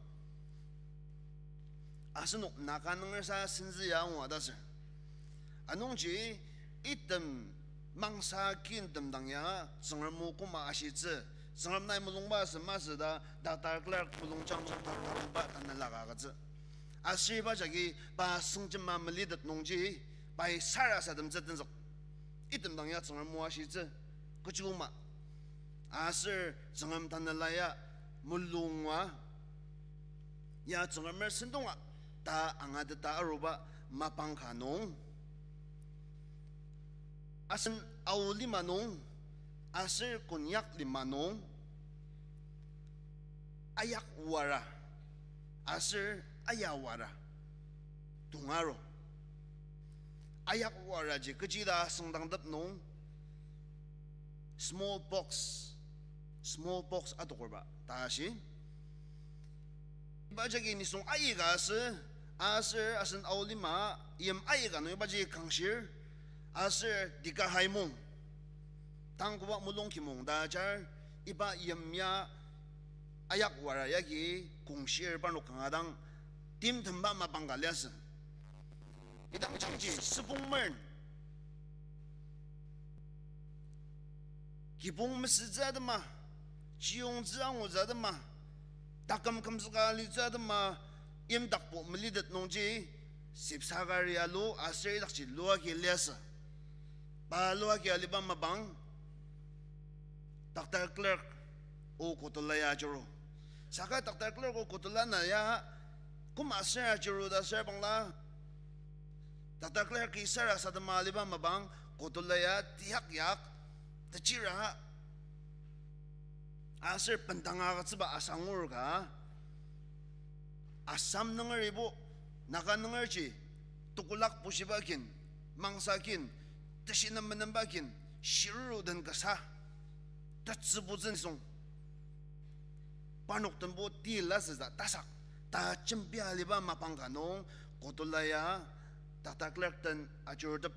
asenok Naga nunger sa senzü ya angu ta sür. Anungji item mangsa kintem dang ya Tsüngrem o koma ashitsü, Tsüngrem nai mulungba asü masü ta Doctor Clark mulungjang nung ta mulungba tanela ka agütsü. Aser iba jagi pa süngjema melitet nungji pai sarasademtsü tenzük. Item dang ya Tsüngrem o ashitsü, kechuma. Aser Tsüngrem tanela ya mulunga, ya Tsüngremer sentong a ta angateta aruba mapang ka nung, asen Ao lima nung, aser Konyak lima nung, ayak wara, aser aya wara tonga aru. Ayak waraji kechi ta süngdangtep nung, smallpox, smallpox adokerba ta shi. Iba jagi nisung aika asü, aser asen Ao lima yim aika nung iba jagi kangshir, aser Dikahaimung, tang koba Mulongkimung ta ajar, iba yim ya ayak wara yagi kongshir parnok kanga dang timtemba mapang ka liasü. Idangji süpong mern, kibong mesütsü atema, chiyongtsü angutsü atema, taküm kümzüka alitsü atema, yimdakbo melitet nungji, Sibsagari alu aser idakji lua agi liasü. Pa lua agi aliba mapang, Doctor Clark o Kotula ya ajuru. Saka Doctor Clark o Kotula na ya koma aser ajuru ta sür bangla, Doctor Clark-i sarasadema aliba mapang, Kotula ya tiyak yak, techira, aser bendanga agütsüba asangur ka, Assam nungeribo, Naga nungerji, tekolak bushiba kin, mangsa kin, teshi nem menemba kin, shiruru den kasa, tetsübutsü nisung, parnok tenbo tila süsa tasak, ta jembia aliba mapang ka nung, Kotula ya Doctor Clark den ajurutep.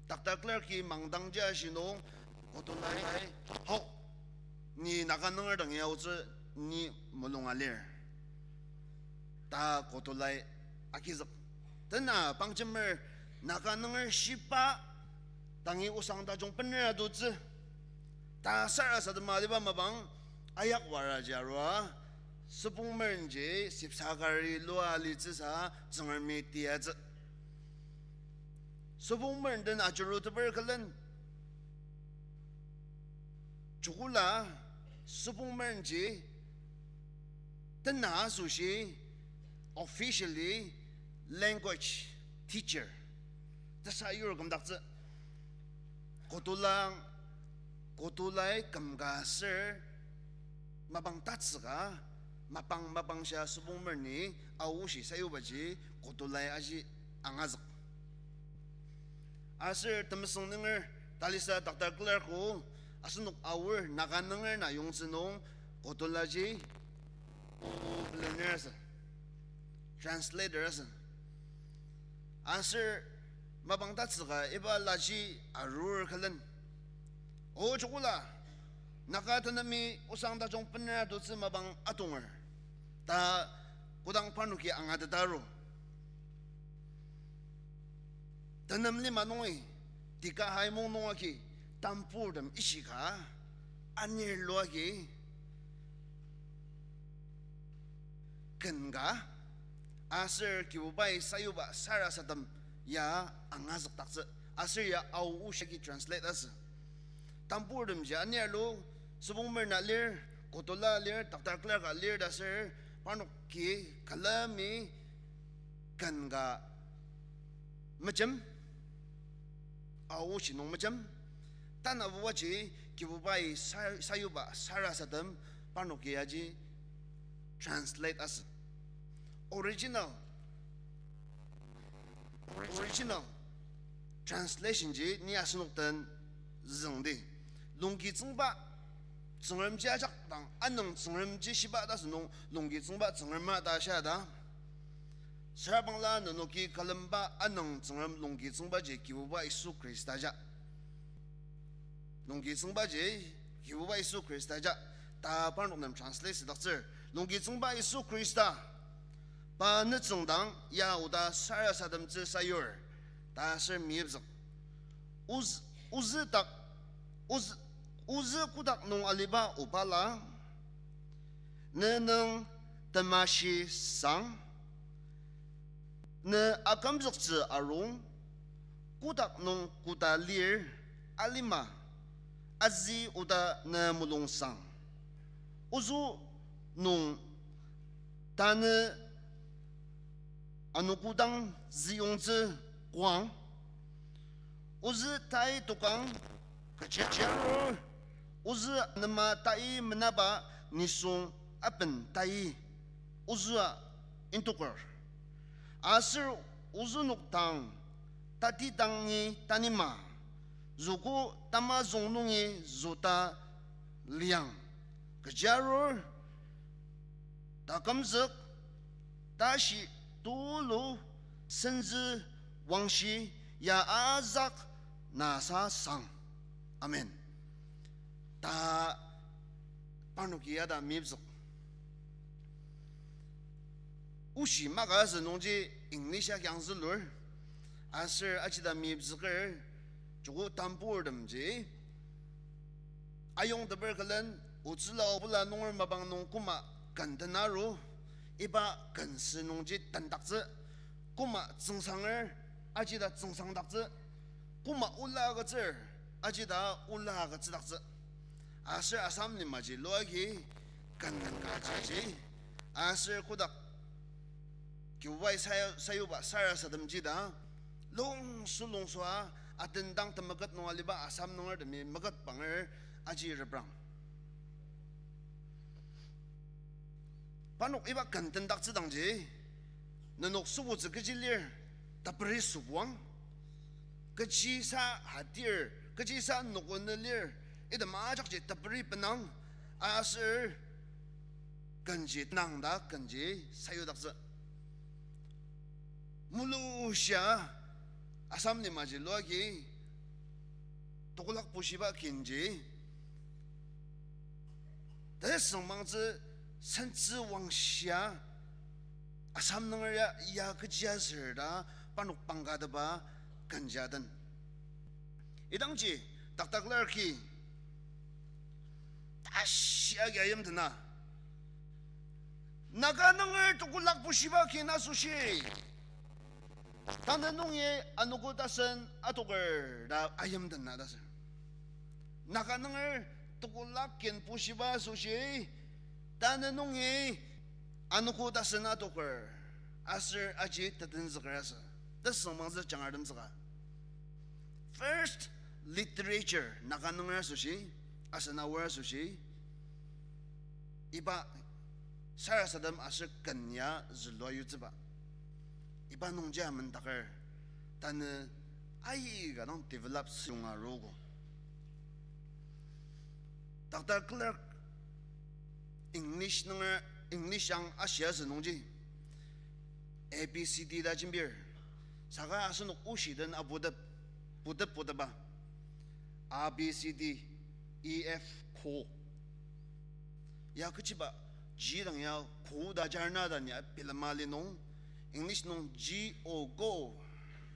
Doctor Clark-i mangdangji ashi nung, Kotulai, Hok, ni Naga nunger dang yaotsü, ni mulunga lir, ta Kotulai agizük. Tena pangjemer Naga nunger shiba dangi osang tajung bener adotsü ta sarasadema aliba mapang, ayak waraji arua, süpong merenji Sibsagari lua alitsüsa Tsüngremi tiatsü. Süpong meren den ajuruteper külen, joko la süpong merenji tena asoshi officially language teacher ta sayur kümdaktsü. Kotola, Kotolai kümka ser mapang tatsüka, mapang mapangshia sübong merni aoshi sayubaji Kotolai aji angazük. Aser temesüng nunger talisa Doctor Clark-o asenok Aor Naga nunger na yongtsü nung Kotolaji o pelener asü, translator asü. Aser mapang tatsüka iba laji arur külen, o joko la Naga tenemi osang tajung bener atutsü mapang atonger ta kodang parnoki angateta aru. Tenem lima nungi, teka haimong nung agi, tamburtem ishika, anir lua agi, ken ka, aser Kibubai sayuba sarasadem ya angazükdaktsü, aser ya Ao oshi agi translate asü. Tamburtemji anir alu, sübong merna lir, Kotola lir, Doctor Clark-a lir ta aser, parnoki külemi ken ka mejem, Ao oshi nung mejem, tanabubaji Kibubai sa-, sayuba sarasadem parnoki aji translate asü. Original, original translation ji ni asenok den züngdi. Lungki tsüngba Tsüngremji ajak dang anüng Tsüngremji shiba ta sünung lungki tsüngba Tsüngrema ta shia ta. Sürabangla nenoki külemba anüng Tsüngrem lungki tsüngbaji Kibuba Yisu Khrista ja. Lungki tsüngbaji Kibuba Yisu Khrista ja. Ta parnok nem translate südaktsür. Lungki tsüngba Yisu Khrista, pa nütsüng dang ya oda sarasademtsü sayur ta aser meyipzük. Oz-, ozü dak, oz-, ozü kotak nung aliba obala, ne nung temashi sang, ne akümzüktsü arung, kotak nung koda lir, alima, azi oda ne mulung sang. Ozü nung tanü anogo dang züyongtsü koang, ozü tai tokang, kechiaser ozü anema tai menaba nisung aben tai, ozüa intoker. Aser ozü nokdang tati dangi tanima, züko tamazüng nungi züta liang. Kechiaser takümzük, tashi, tulu, senzü, wangshi, ya azak nasa sang. Amen. Ta parnoki ya ta meyipzük. Oshi maka asü nungji English ya kyang zülur. Aser ajida meyipzüker, joko tamburtemji ayongteper külen, otsüla obula nunger mapang nung koma ken tenaru, iba ken sü nungji tendaktsü, koma tsüngsanger, ajida tsüngsangdaktsü, koma ola agütsür, ajida ola agütsüdaktsü. Aser Assam limaji luagi ken ken kaji, aser kodak Kibubai sa-, sayuba sarasademji ta, lungsü lungsüa, atendang temeket nung aliba Assam nungertemi meketbanger aji reprang. Parnok iba ken tendaktsüdangji, nenok sübutsü kechi lir, teperi sübuang, kechisa hadir, kechisa nokone lir, item ajakji teperi penang, aser kenji tenang ta kenji sayudaktsü. Mulushia Assam limaji luagi tokolak pushiba kinji tesüngmangtsü sentsü wangshia Assam nunger ya, ya kechi asür ta parnok pangkatepa kenji aden. Idangji taktaklaki tashi agi ayimdena, Naga nunger tokolak pushiba kin asoshi tanü nungi anogo tasen atoker ta ayimdena ta sür. Naga nunger tokolak kin pushiba asoshi tanü nungi Anogo tasen adoker, aser aji tetenzüker asü. Tesüngmangtsü jangartemtsüka. First literature, Naga nunger asoshi, asen aor asoshi, iba sarasadem aser ken ya zülua yutsüba. Iba nungji amendaker, tanü aika dang develop süyonga arogo. Doctor Clark English nunger, English ang ashia asü nungji, A B C D ta jembir. Saka asenok oshi den aputep, putep puteba. A B C D, E F, ko. Ya kechiba, G dang ya ko ta jarna ta ni bilema li nung, English nung G O go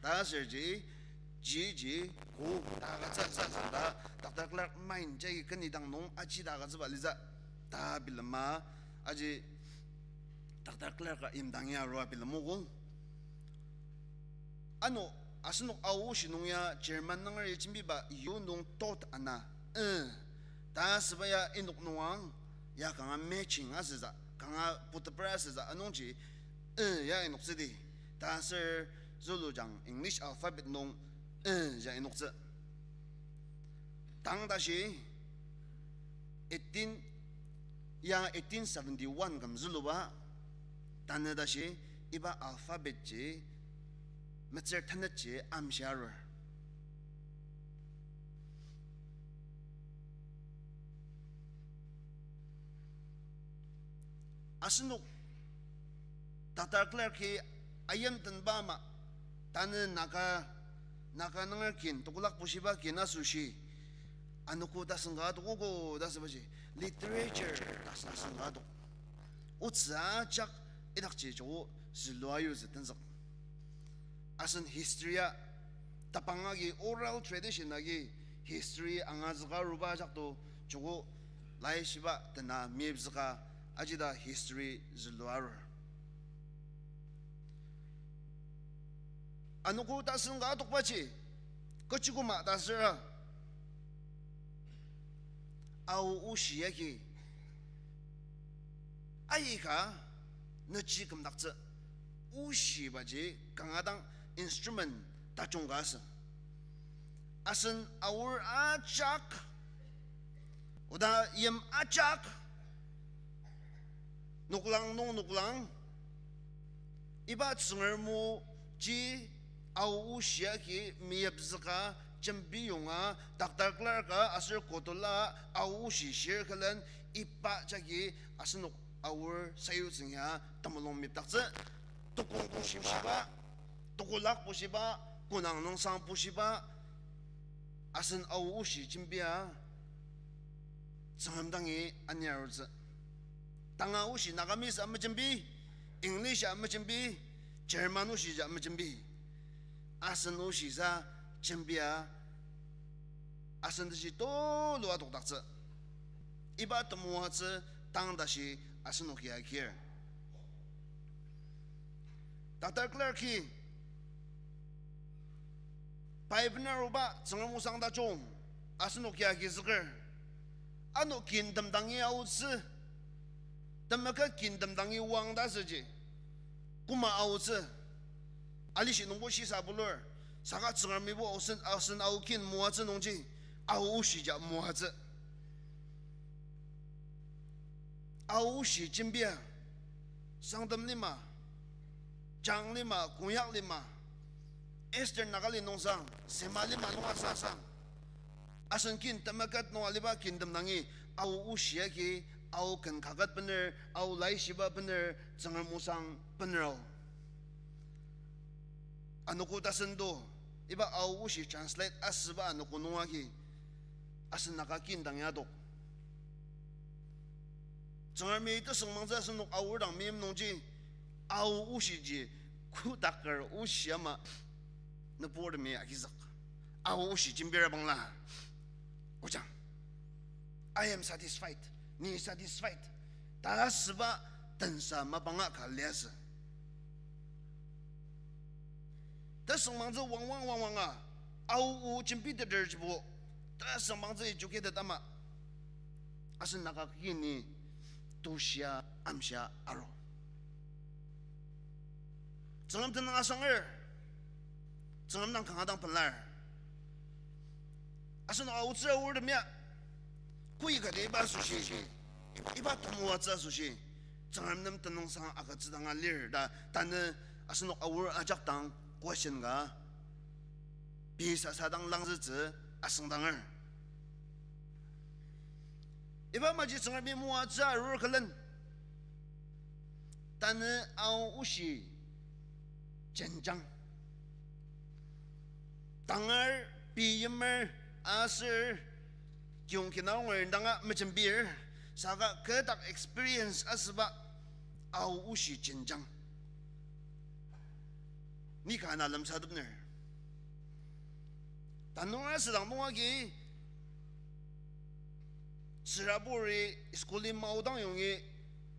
ta asürji, G ji ko ta agütsü ta, Doctor Clark mind jagi keni dang nung aji ta agütsüba litsü ta bilema, aji Doctor Clark a imdang ya arua bilemogo. Ano, asenok Ao oshi nung ya German nunger ya jembiba U nung dot ana, eh, ta asüba ya inok nungang, ya kanga matching asütsü, kanga puteper asütsü, anungji, eh, ya inoktsüdi. Ta aser Zulujang English alphabet nung, eh, ya inoktsü. Tang tashi eighteen, ya eighteen seventy-one küm züluba, tanü tashi iba alphabet ji, metsür tenetji amshia arur. Asenok Doctor Clark-i ayimtenba ama, tanü Naga, Naga nunger kin, tekolak bushiba kin asoshi, anogo tasen ka adok, ogo ta asübaji, literature tasen ka adok. Otsü ajak idakji joko zülua yutsü tenzük. Asen history a, tebang agi oral tradition agi history angazüka aruba ajak to joko laishiba tena meyipzüka ajida history zülua arur. Anogo tasen ka adokbaji, kechi koma ta süra, Ao oshi yagi aika nüji kümdaktsü, oshibaji kanga dang instrument tajung ka asü. Asen aor ajak, oda yim ajak, noklang nung noklang, iba Tsüngrem o ji Ao oshi agi meyipzüka jembiyonga Doctor Clark-a aser Kotola Ao oshi shir külen iba jagi asenok aor sayutsü ya temulung meyipdaktsü, tekong bushiba, tekolak bushiba, konang nungsang bushiba, asen Ao oshi jembia Tsüngrem dangi aniarutsü. Tanga oshi Nagamese a mejembi, English a mejembi, German oshi ja mejembi. Asen oshi sa jembia, asen tashi tulu adokdaktsü. Iba temoatsü tang tashi asenoki agir. Doctor Clark-i pai benaruba Tsüngrem osang tajung asenoki agizüker. Ano kintem dangi aotsü, temeket kintem dangi oang ta asüji, koma aotsü, alishi nungbo shisa bulur, saka Tsüngremibo asen, asen Ao kin moatsü nungji, Ao oshi ja moatsü. Ao oshi jembia, Sangtam lima, Chang lima, Konyak lima, Eastern Nagaland nungsang, Sema lima nung asasang, asen kin temeket nung aliba kintem dangi, Ao oshi agi, Ao ken kaket bener, Ao laishiba bener, Tsüngrem osang bener ao. Anogo tasen do, iba Ao oshi translate asüba anogo nung agi, asen Naga kin dang ya adok. Tsüngremi tesüngmangtsü asenok Ao dang meim nungji, Ao oshiji kotaker oshi ama nüburtemi agizük. Ao oshi jembira bangla, ojang, I am satisfied, ni satisfied ta asüba tensa mapanga ka liasü. Tesüngmangtsü wangwang wangwanga, Ao o jembiteter jibo, tesüngmangtsü educated ama, asen Naga kini tushia amshia aru. Tsüngrem tenüng asanger. Tsüngrem dang kanga dang pelar. Asenok aotsü aortem ya, koi kati iba asoshi, iba temoatsü asoshi, Tsüngrem nem tenüngsang agütsüdanga lir ta, tanü asenok aor ajak dang question ka pei sasa dang langzütsü asüngdanger. Iba maji Tsüngremi moatsü arur külen, tanü ao oshi jenjang. Tangar, pei yimer, aser kiyong kina onger indanga mejembir, saka kü dak experience asüba ao oshi jenjang. Ni ka na lemsatepner. Tanur asüdang nung agi, tsüraburi school-i maodang yongi,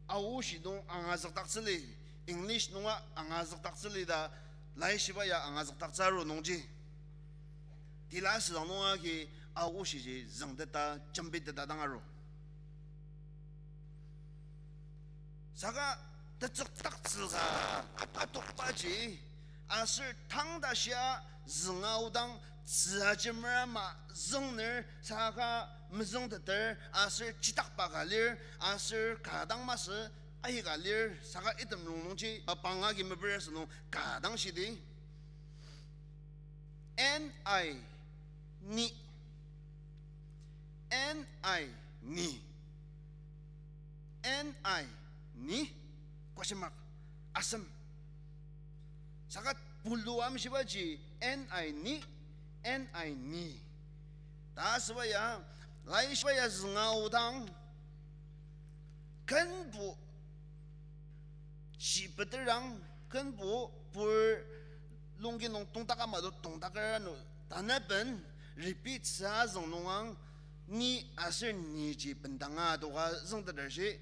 ao oshi nung angazükdaktsüli, English nunga angazükdaktsüli ta, laishiba ya angazükdaktsü aru nungji, tila asüdang nung agi, ao oshiji züngteta, jembiteta dang aru. Saka tetsükdaktsü ka atokbaji, aser tang ta shia zünga aodang tzü ajemer ama züngner saka mezüngteter aser chidakba ka lir, aser ka dang masü aika lir, saka item rongnungji mapang agi meper asünung ka dang shidi. N I, ni. N I, ni. N I, ni. Question mark. Asem. Saka pulu amshibaji N I, ni. N I, ni. Ta asüba ya, laishiba ya zünga aodang, kenbo shibeterang, kenbo pur longki nung tongtak ama to tongtaker ano, tanaben repeat sa züng nungang, ni aser niji bendanga adoka züngteter shi,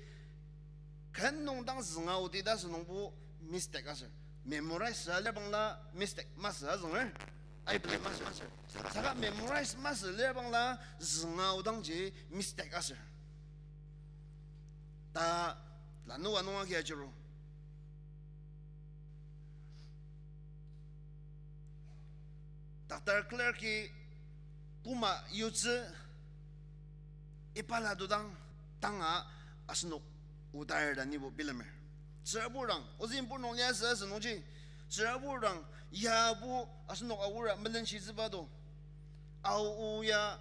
ken nung dang zünga aodi ta asünungbo mistake aser. Memorize sa lir bangla mistake masü azünger. Ai, believe masü, masü. Saka memorize masü lir bangla zünga aodangji mistake aser. Ta lanua nung agi ajiru. Doctor Clark-i koma yutsü iba la dodang tanga asenok otar ta nibo bilemer. Tsüraburang, ozüng pur nung liasü asünungji, tsüraburang, yabo asenok aora melenshitsüba do. Ao o ya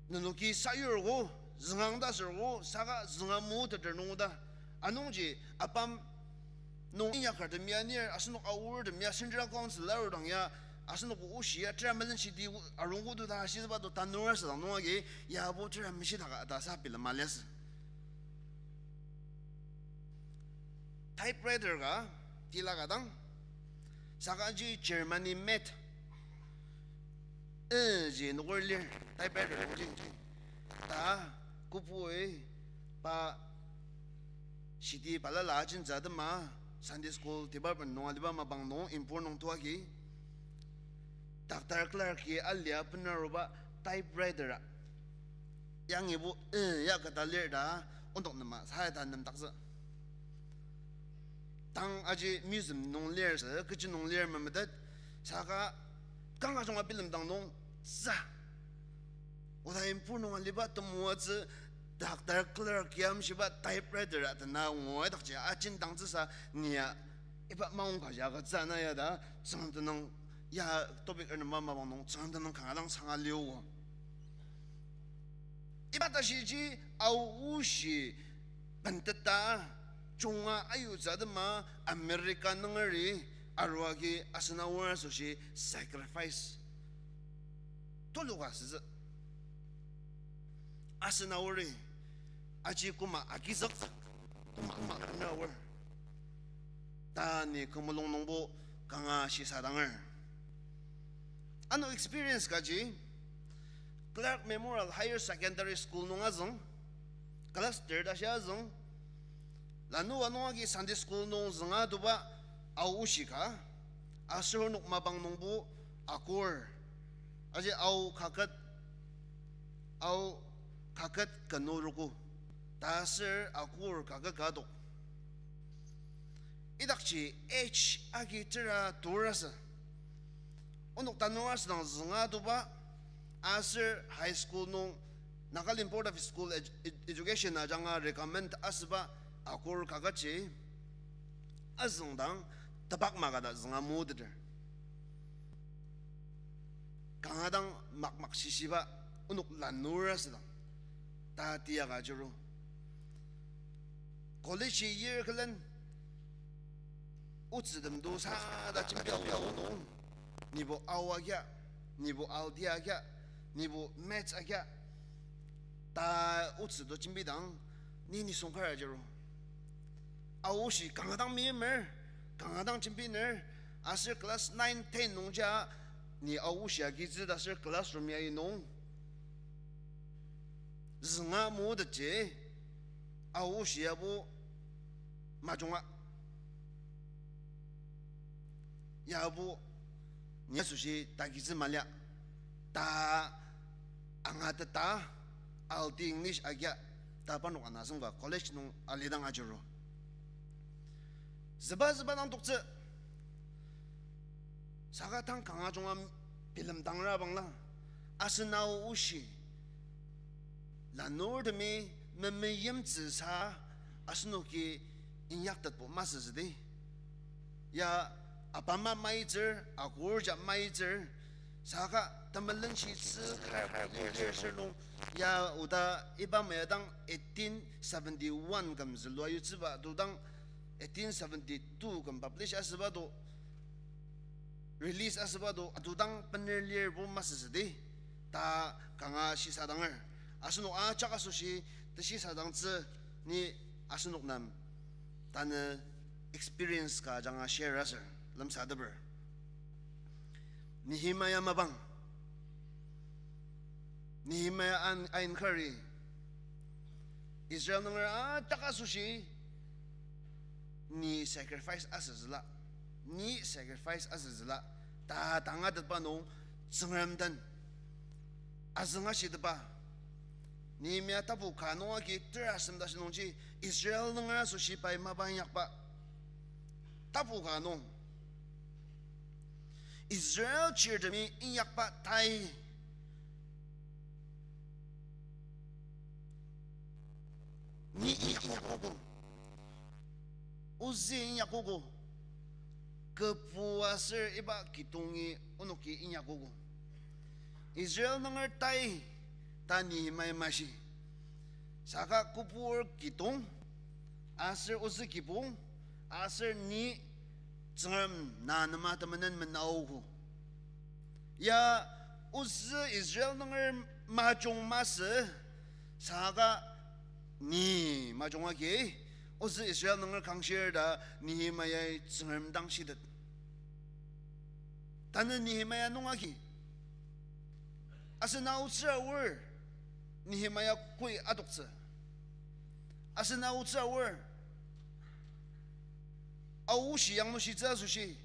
nenoki sayurgo, züngang ta sürgo, saka zünga mu teter nungo ta. Anungji apam nung inyakertem ya nir, asenok aortem ya Central Council arudang ya, asenok oshi ya tera melenshidi arungko do ta shitsüba do tanur asüdang nung agi, yabo tera meshitaka ta sa bilema liasü. Typewriter ka, tila ka dang, sakaji Germany made, eh, ji nunger lir, typewriter ji. Ta, kobui, pa, shidi balala ajintsü atema, Sunday school department nung aliba mapang nung, impur nung tuagi, Doctor Clark-i alia benaruba typewriter a yangibo, eh, ya keta lir ta, onok nema sa ta nemdaktsü. Tang aji museum nung lir sü, kechi nung lir memetet, saka kanga junga bilemdang nung, sa. Oda impur nung aliba temoatsü Doctor Clark yamshiba typewriter a tena ngoi dakji ajin dangtsüsa nia iba maong kaji agütsü ana ya ta, Tsüngrem tenüng ya topic ernema mapang nung Tsüngrem tenüng kanga dang sanga liogo. Iba tashiji ao oshi benteta junga ayutsü atema America nungeri aruagi asen aor asoshi sacrifice tuluka sütsü. Asen aori aji koma agizük, koma, koma aor ta ni kümulung nungbo kanga shisadanger. Ano experience kaji Clark Memorial Higher Secondary School nung azüng, class third ashi azüng, lanua nung agi Sunday school nung zünga adoba ao oshi ka, aser onok mapang nungbo akur, aji ao kaket, ao kaket kenu rogo, ta aser akur kaket ka adok. Idakji age agi tera tur asü. Onok tanur asüdang zünga tuba, aser high school nung Nagaland Board of School Edu-, Education ajanga recommend asüba akur kakaji, azüngdang tebak maka ta zünga muteter. Kanga dang makmak shishiba onok lanur asüdang ta tiaka ajuru. College year külen otsütem to sata jembi ao nung, nibo ao agia, nibo alti agia, nibo maths agia, ta otsü to jembidang, ni nisung kar ajuru. Aoshi kanga dang meimer, kanga dang jembiner, aser class nine, ten nungja, ni aoshi agitsü ta aser classroom ya inung zünga mutetji, aoshi yabo majunga. Yabo ni asoshi tagitsü malia, ta angateta, alti English agia, ta parnok ana asüngba college nung alidang ajuru. Züba züba dang toktsü. Saka tang kanga junga bilemdangra bangla, asen aoshi lanurtemi memeimtsüsa asenoki inyaktetbo masüsüdi. Ya apama maitsür, akorja maitsür, saka temelenshitsü kar lir sür nung, ya oda iba maya dang eighteen seventy-one küm zülua yutsüba, to dang eighteen seventy-two küm publish asüba to, release asüba to, atudang bener lirbo masüsüdi, ta kanga shisadanger. Asenok ajak asoshi teshisadangtsü ni asenok nem tanü experience ka ajanga share aser lemsateper. Nehemiah mapang. Nehemiah an-, ainkari Israel nunger ajak asoshi ni sacrifice asüzüla, ni sacrifice asüzüla, ta tangatetba nung Tsüngrem den azüngashitepa. Nehemiah tapu ka nung agi tera asem tashi nungji Israel nunger asoshi pai mapa inyakba tapu ka nung Israel chirtemi inyakba tai. Ni inyakogo. Ozü inyakogo. Kübu aser iba kitongi onoki inyakogo. Israel nunger tai ta Nehemiah mashi. Saka kübur kitong, aser ozü kibong, aser ni Tsüngrem na nema temenen menaogo. Ya ozü Israel nunger majung masü, saka ni majung agi, ozü Israel nunger kangshir ta Nehemiah-i Tsüngrem dang shitet. Tanü Nehemiah nung agi asen aotsür aor Nehemiah koi adoktsü. Asen aotsür aor, aoshi yanglushitsü asoshi,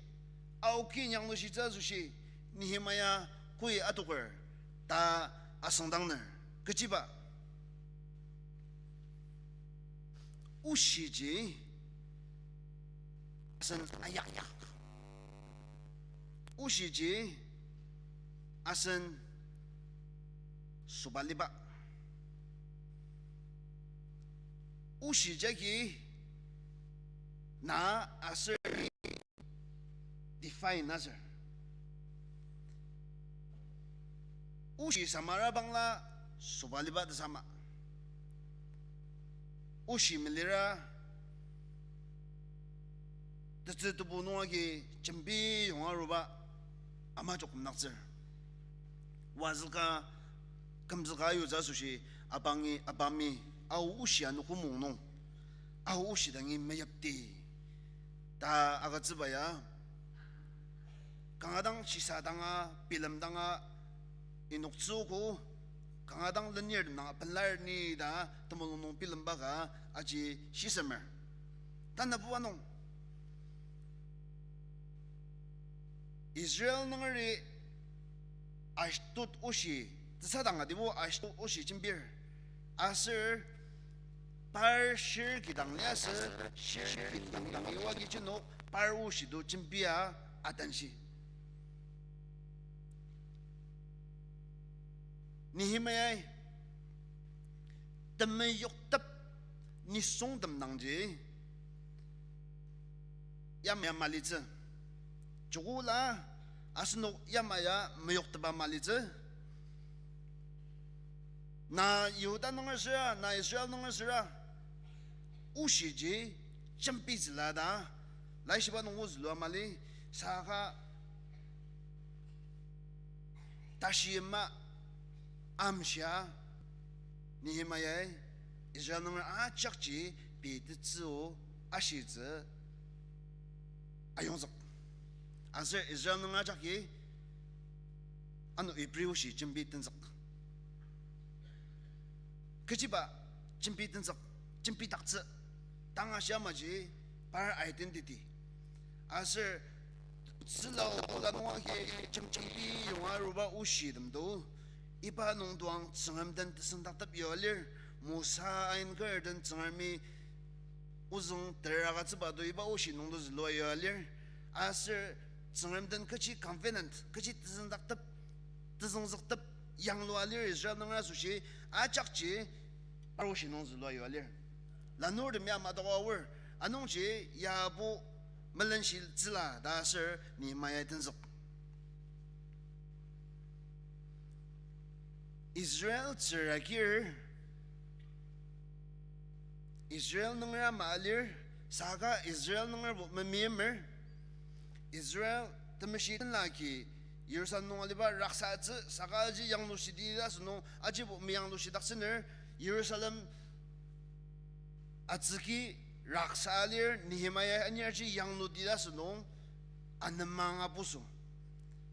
aoki yanglushitsü asoshi, Nehemiah koi adoker ta asüngdangner. Kechiba? Oshiji asen ayak. Oshiji asen sobaliba. Oshi jagi na aser define aser. Oshi samara bangla sobaliba tesama. Oshi melira tetsü tebu nung agi jembi yonga aruba ama jok kümnaktsür. Wazüka, kümzüka yutsü asoshi abangi, abami, ao oshi anogo mung nung, ao oshi dangi meyipti ta agütsüba ya, kanga dang shisadanga, bilemdanga, inoktsüogo, kanga dang lenirtem dang apenlar ni ta temulung nung bilemba ka aji shisemer. Tanabuba nung Israel nungeri Ashdod oshi, tesadang adibo Ashdod oshi jembir. Aser Par shir kidang liasü, shir kidang dang iwa kichinok, par oshi to jembia atenshi. Nehemiah-i temeyoktep nisungtem dangji yamai malitsü. Joko la asenok yamai ya meyoktepa malitsü. Na Yihuda nunger süra, na Israel nunger süra, oshiji jembitsüla ta, laishiba nung ozülua mali, saka tashi yima amshia, Nehemiah-i Israel nunger ajakji pei tetsü o ashitsü ayongzük. Aser Israel nunger ajaki ano Hebrew oshi jembi tenzük. Kechiba jembi tenzük, jembidaktsü, tanga shia maji par identity. Aser tsüla ola nunga ki jem-, jembi yonga aruba oshitem do, iba nung doang Tsüngrem den tesüngdaktep yua lir, Mosa ainker den Tsüngremi ozüng ter agütsüba do iba oshi nung do zülua yua lir. Aser Tsüngrem den kechi covenant, kechi tesüngdaktep, tezüngzüktep yanglua lir Israel nunger asoshi ajakji par oshi nung zülua yua lir. Lanurtemi ama doka aor, anungji yabo melenshitsüla ta aser Nehemiah tenzük. Israel tsüragir, Israel nunger ama alir, saka Israel nungerbo memeimer, Israel temeshi tenla ki Jerusalem nung aliba raksatsü, saka aji yanglushidi ta asünung, ajibo meyanglushidaktsüner, Jerusalem atsüki raksa alir, Nehemiah anirji yangludi ta asünung, anemang apuso.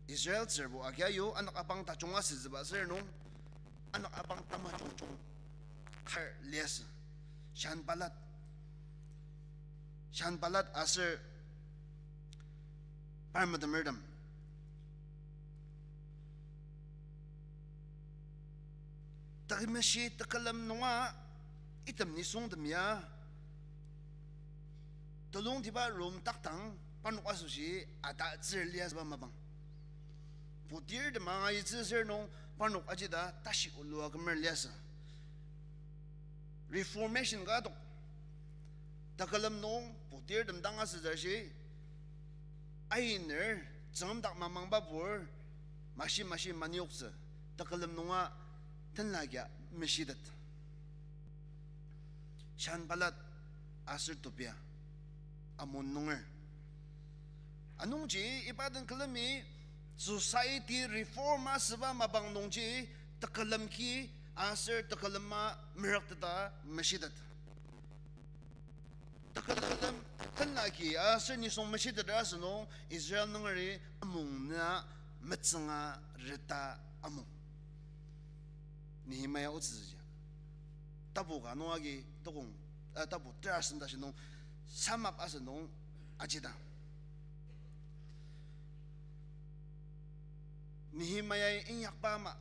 Israel tsürbo agia yo, anak apang tajung asütsüba sür nung, anak apang tamajungjung kar liasü. Sanballat, Sanballat aser par metemertem. Temeshi tekülem nunga item nisungtem ya telungtiba room takdang parnok asoshi atatsür liasüba mapang. Putirtem angayitsü sür nung parnok ajida tashi olua kümer liasü. Reformation ka adok. Tekülem nung putirtem dang asütsü ashi, ainer, Tsüngrem dak mamangba pur, mashi mashi maniyoktsü, tekülem nunga tenla kia meshitet. Sanballat aser Tobia, Ammon nunger. Anungji iba den külemi society reform asüba mapang nungji tekülem ki aser tekülema merükteta meshitet. Tekülem tenla ki aser nisung meshiteter asünung Israel nungeri amung na metsünga reta amung. Nehemiah otsütsüji. Tapu ka nung agi tokong, eh, tapu ter asen tashi nung sum up asünung ajidang. Nehemiah inyakba ama,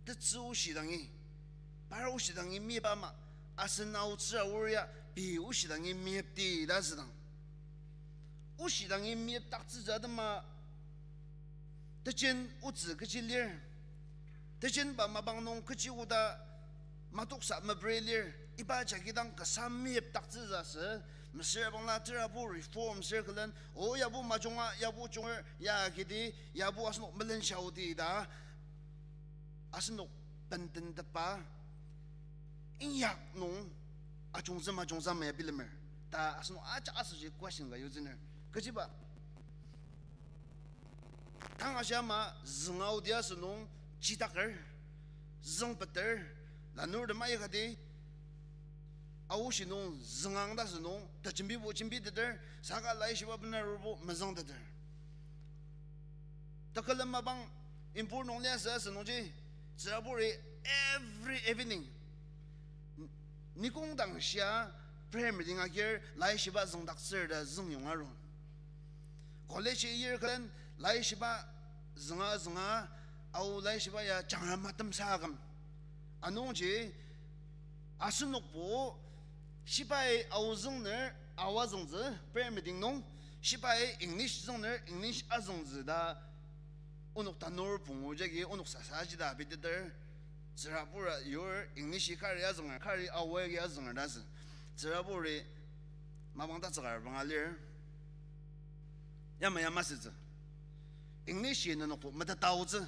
tetsü oshidangi, par oshidangi meyipba ama, asen aotsü aor ya pei oshidangi meyipdi ta asüdang. Oshidangi meyipdaktsütsü atema, tejen otsü kechi lir, tejenba mapang nung kechi oda matoksa meperi lir, iba jagi dang kasa meyipdaktsütsü asü, mesüra bangla tera bo reform sür külen, o yabo majunga, yabo junger, ya kidi, yabo asenok melenshia odi ta, asenok bendentepa, inyak nung ajungtsü majungtsü maya bilemer ta asenok ajak asoshi question ka yutsüner. Kechiba? Tang ashi ama zünga odi asünung chidaker, züngbeter, lanurtem aikati, aoshi nung züngang ta asünung, tajembibo jembiteter, saka laishiba benarubo mezüngteter. Tekülem mapang impur nung liasü asünungji, tsüraburi every evening, nikongdang shia prayer meeting agir laishiba züngdaktsür ta züngyong aru. College year külen laishiba zünga zünga, ao laishiba ya jangra matemsa aküm. Anungji Asenokbo shibai Ao züngner Ao azüngtsü, prayer meeting nung, shibai English züngner English azüngtsü ta onok tanur pungu jagi onok sasaji ta biteter, tsürabura yur English-i kari azünger, kari Ao agi azünger ta sü. Tsüraburi mapang tatsüka banga lir. Yamai ya masütsü. English-i nenokbo meteta aotsü.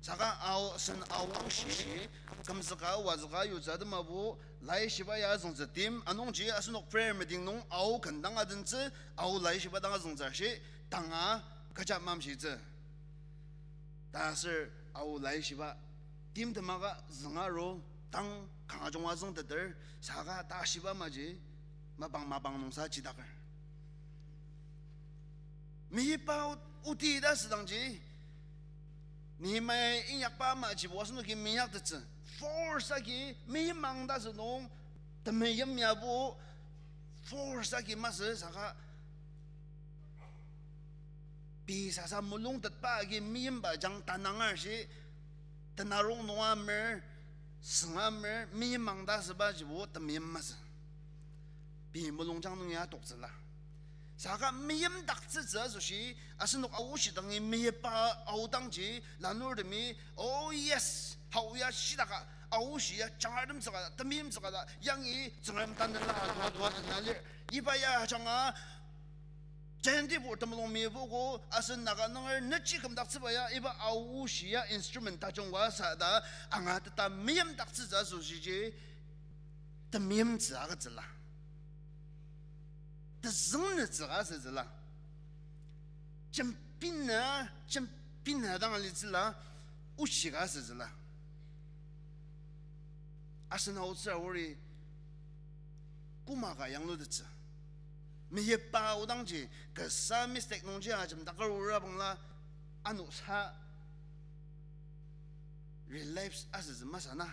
Saka Ao, asen Ao oshi, kümzüka, wazüka, yutsü atema bo, laishiba ya azüngtsü tim, anungji asenok prayer meeting nung Ao ken dang adentsü, Ao laishiba dang azüngtsü shi, tanga kecha mamshitsü. Ta aser Ao laishiba timtemaka zünga ro, tang kanga junga züngteter, saka ta shiba maji, mapang mapang nungsa chidaker. Meyipa ot-, oti ta südangji, Nehemiah inyakba amajibo asenoki meinyaktettsü. Force agi meimang ta sünung, temeim yabo force agi masü saka pei sasa mulungtetba agi meimba jang tanangar shi, tenarong nunga mer, sünga mer, meimang ta süba jibo temeim masü. Pei mulungjang nung ya toktsüla. Saka meimdaktsütsü asoshi, asenok Ao oshi dangi meyipa aodangji, lanurtemi, oh yes, hao ya shidaka, Ao oshi ya jangartem tsüka, temeim tsüka ta, yangi Tsüngrem tanela, dua, dua, dua, lir. Iba ya ajanga, Jayantipur temulung meyipogo, asen Naga nunger nechi kümdaktsüba ya, iba Ao oshi ya instrument tajungba sa ta, angateta meimdaktsütsü asoshiji, temeimtsü agütsüla. Tezüngnütsü ka asütsüla. Jembina, jembina dang alitsüla, oshi ka asütsüla. Asen aotsü aori koma ka yanglutettsü. Meyipa aodangji kasa mistake nungji ajemdaker arua bangla ano sa relapse asütsü masü na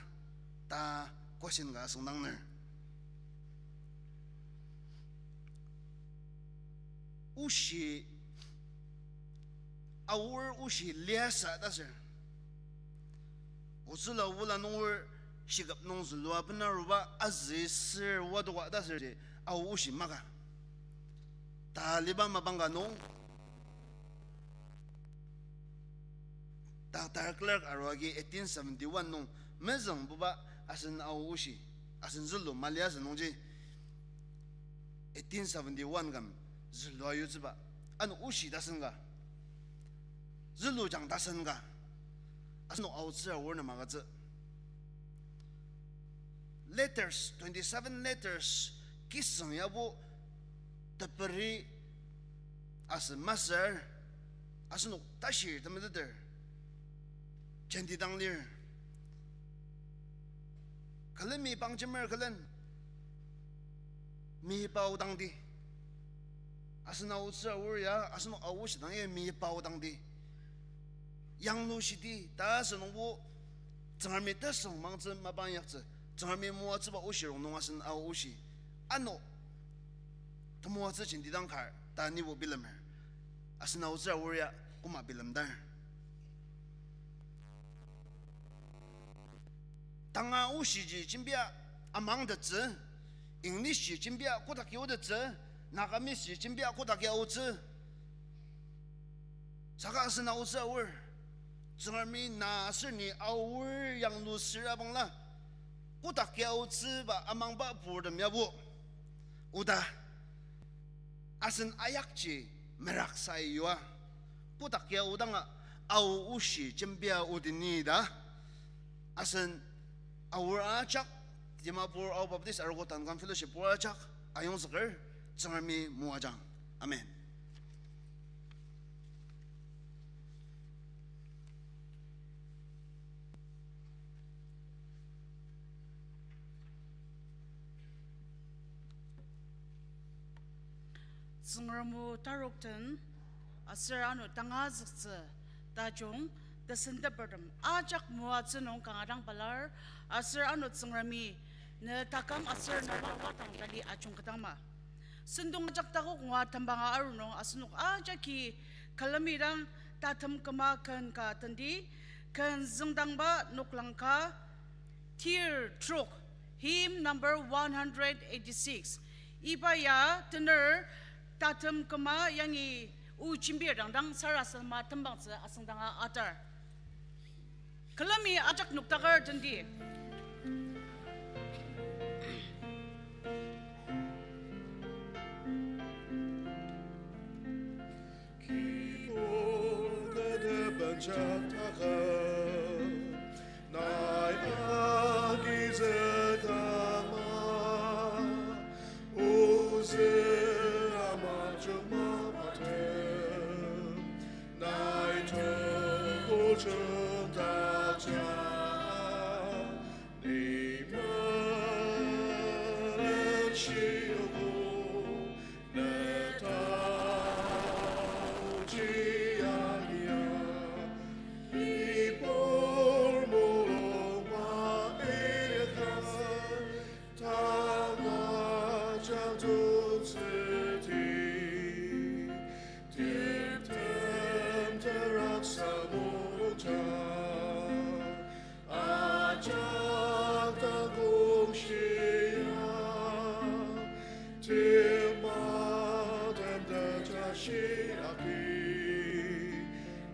ta question ka asüngdangner. Oshi, aor oshi liasü ta sür. Otsüla obula nunger shikap nung zülua bena aruba azü sür wadoka ta sür ji Ao oshi maka. Ta aliba mapang ka nung Doctor Clark arua agi eighteen seventy-one nung mezüngbuba asen Ao oshi, asen zülu maliasü nungji eighteen seventy-one küm zülua yutsüba, ano oshi tasen ka, zülu jang tasen ka, asenok aotsü aor nem agütsü. Letters, twenty-seven letters, kisüng yabo teperi asü masür, asenok tashi temeteter, jenti dang lir. Külemi pangjemer külen, meyipa aodangdi. Asen aotsü aor ya, asenok Ao oshi dang ya meyipa aodangdi. Yanglushidi ta asünungbo, Tsüngremi tesüngmangtsü mapa inyaktsü, Tsüngremi moatsüba oshi rongnung asen Ao oshi. Ano, temoatsü jenti dang kar ta nibo bilemer. Asen aotsü aor ya koma bilemdar. Tanga oshiji jembia amangtettsü, English ji jembia kotak ya aotettsü, Nagamese ji jembia kotak ya aotsü. Saka asen aotsü aor, Tsüngremi na aser ni aor yanglusüra bangla, kotak ya aotsüba amangba purtem yabo. Oda, asen ayakji meraksa yua, kotak ya aodanga Ao oshi jembia odini ta, asen aor ajak, Dimapur Ao Baptist Arogo Tankan Fellowship pur ajak ayongzüker, Tsüngremi moajang. Amen. Tsüngrem o tarok den, aser ano tangazüktsü tajung tesentepertem ajak moatsü nung kanga dang pelar, aser ano Tsüngremi ne taküm aser ne wadang tali ajungketangma. Sentong ajak takok ngua tembanga arunung asenok ajaki külemi dang tatem küma ken ka tendi, ken züngdangba noklang ka tir trok Hymn number one hundred eighty-six. Iba ya tener tatem küma yangi o jembir dangdang sarasadema tembangtsü asüngdanga atar. Külemi ajak noktaker tendi. Kibur kü tebenjak taküm, nai agizük ama, ozü ama jungma patem, nai tokojung takja, ni melenshiogo. Netaoji agia, ibur mulungba inyaka, tanga jangtoktsüdi, timtem teraksa mulungja. Ajak taküm shia, timatem tejashi agi,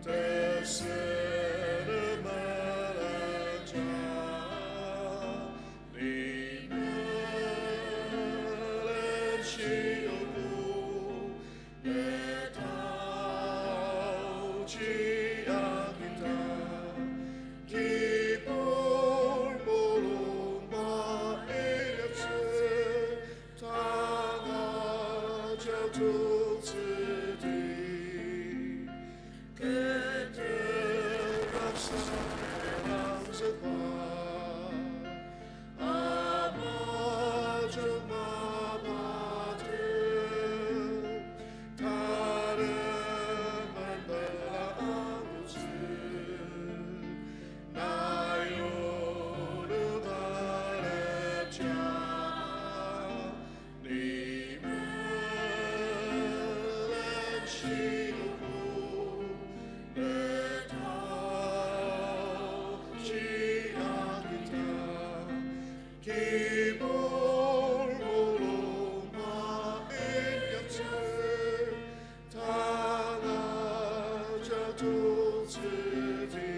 tesünü melaja, ni melenshiogo. Netaoji agita, kibur mulungba inyaktsü, tanga jangtoktsüdi, kete raksa langzükba. Ama jungma patem, tatem manbela angutsü, nai onok alepja, ni melenshiogo. Netaoji agita, kibur mulungba inyaktsü, tanga jangtoktsüdi,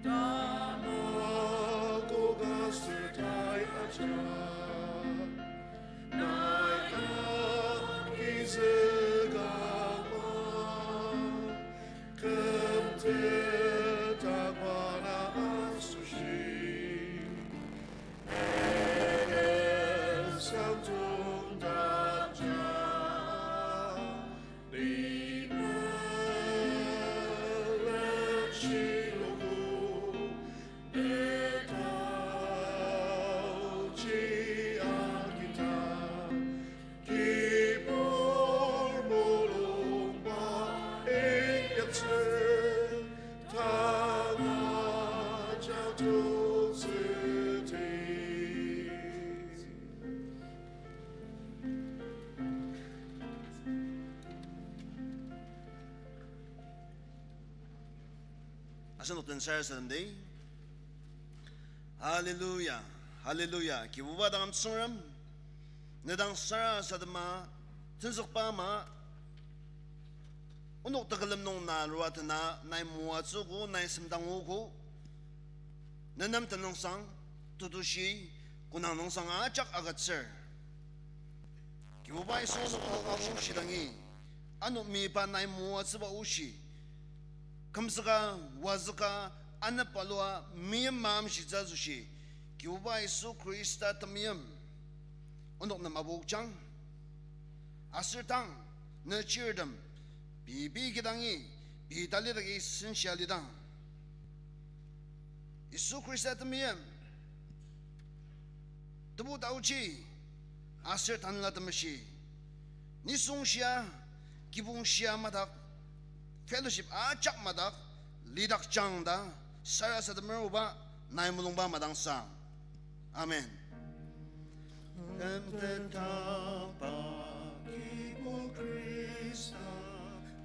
tamakok aser tai ajak. Nai agizük ama, kümtet takbana asoshi, eren sangtung takja, ni melenshiogo. Netaoji agita, kibur mulungba inyaktsü, tanga jangtoktsüdi. Asenok den sarasademdi. Hallelujah, hallelujah. Kibuba dang Tsüngrem, ne dang sarasadema, tenzükba ama, onok tekülem nung na lua tena, nai moatsüogo, nai semdangogo, ne nem tenüngsang, tetushi, konang nüngsang ajak agütsür. Kibuba Yisu, onok nung shidangi, ano miba nai moatsüba oshi, kümzüka, wazüka, anepalua, meim mamshitsü asoshi, Kibuba Yisu Khrista temeim, onok nem abokjang. Aser tang, ne chirtem, pei pei kidangi, pei talidagi senshia lidang, Yisu Khrista temeim, tebu taochi, aser tanela temeshi, nisung shia, kibong shia madak, fellowship ajak madak, lidakjang ta, sarasademer oba, nai mulungba madangsa. Amen. Kümtetba Kibu Khrista,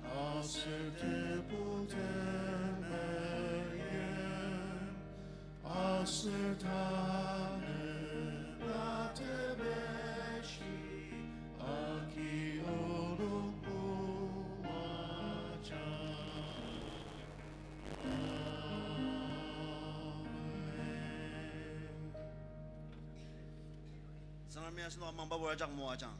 aser tebu temeim, aser ta Tsüngremi asenok amangba pur ajak moajang.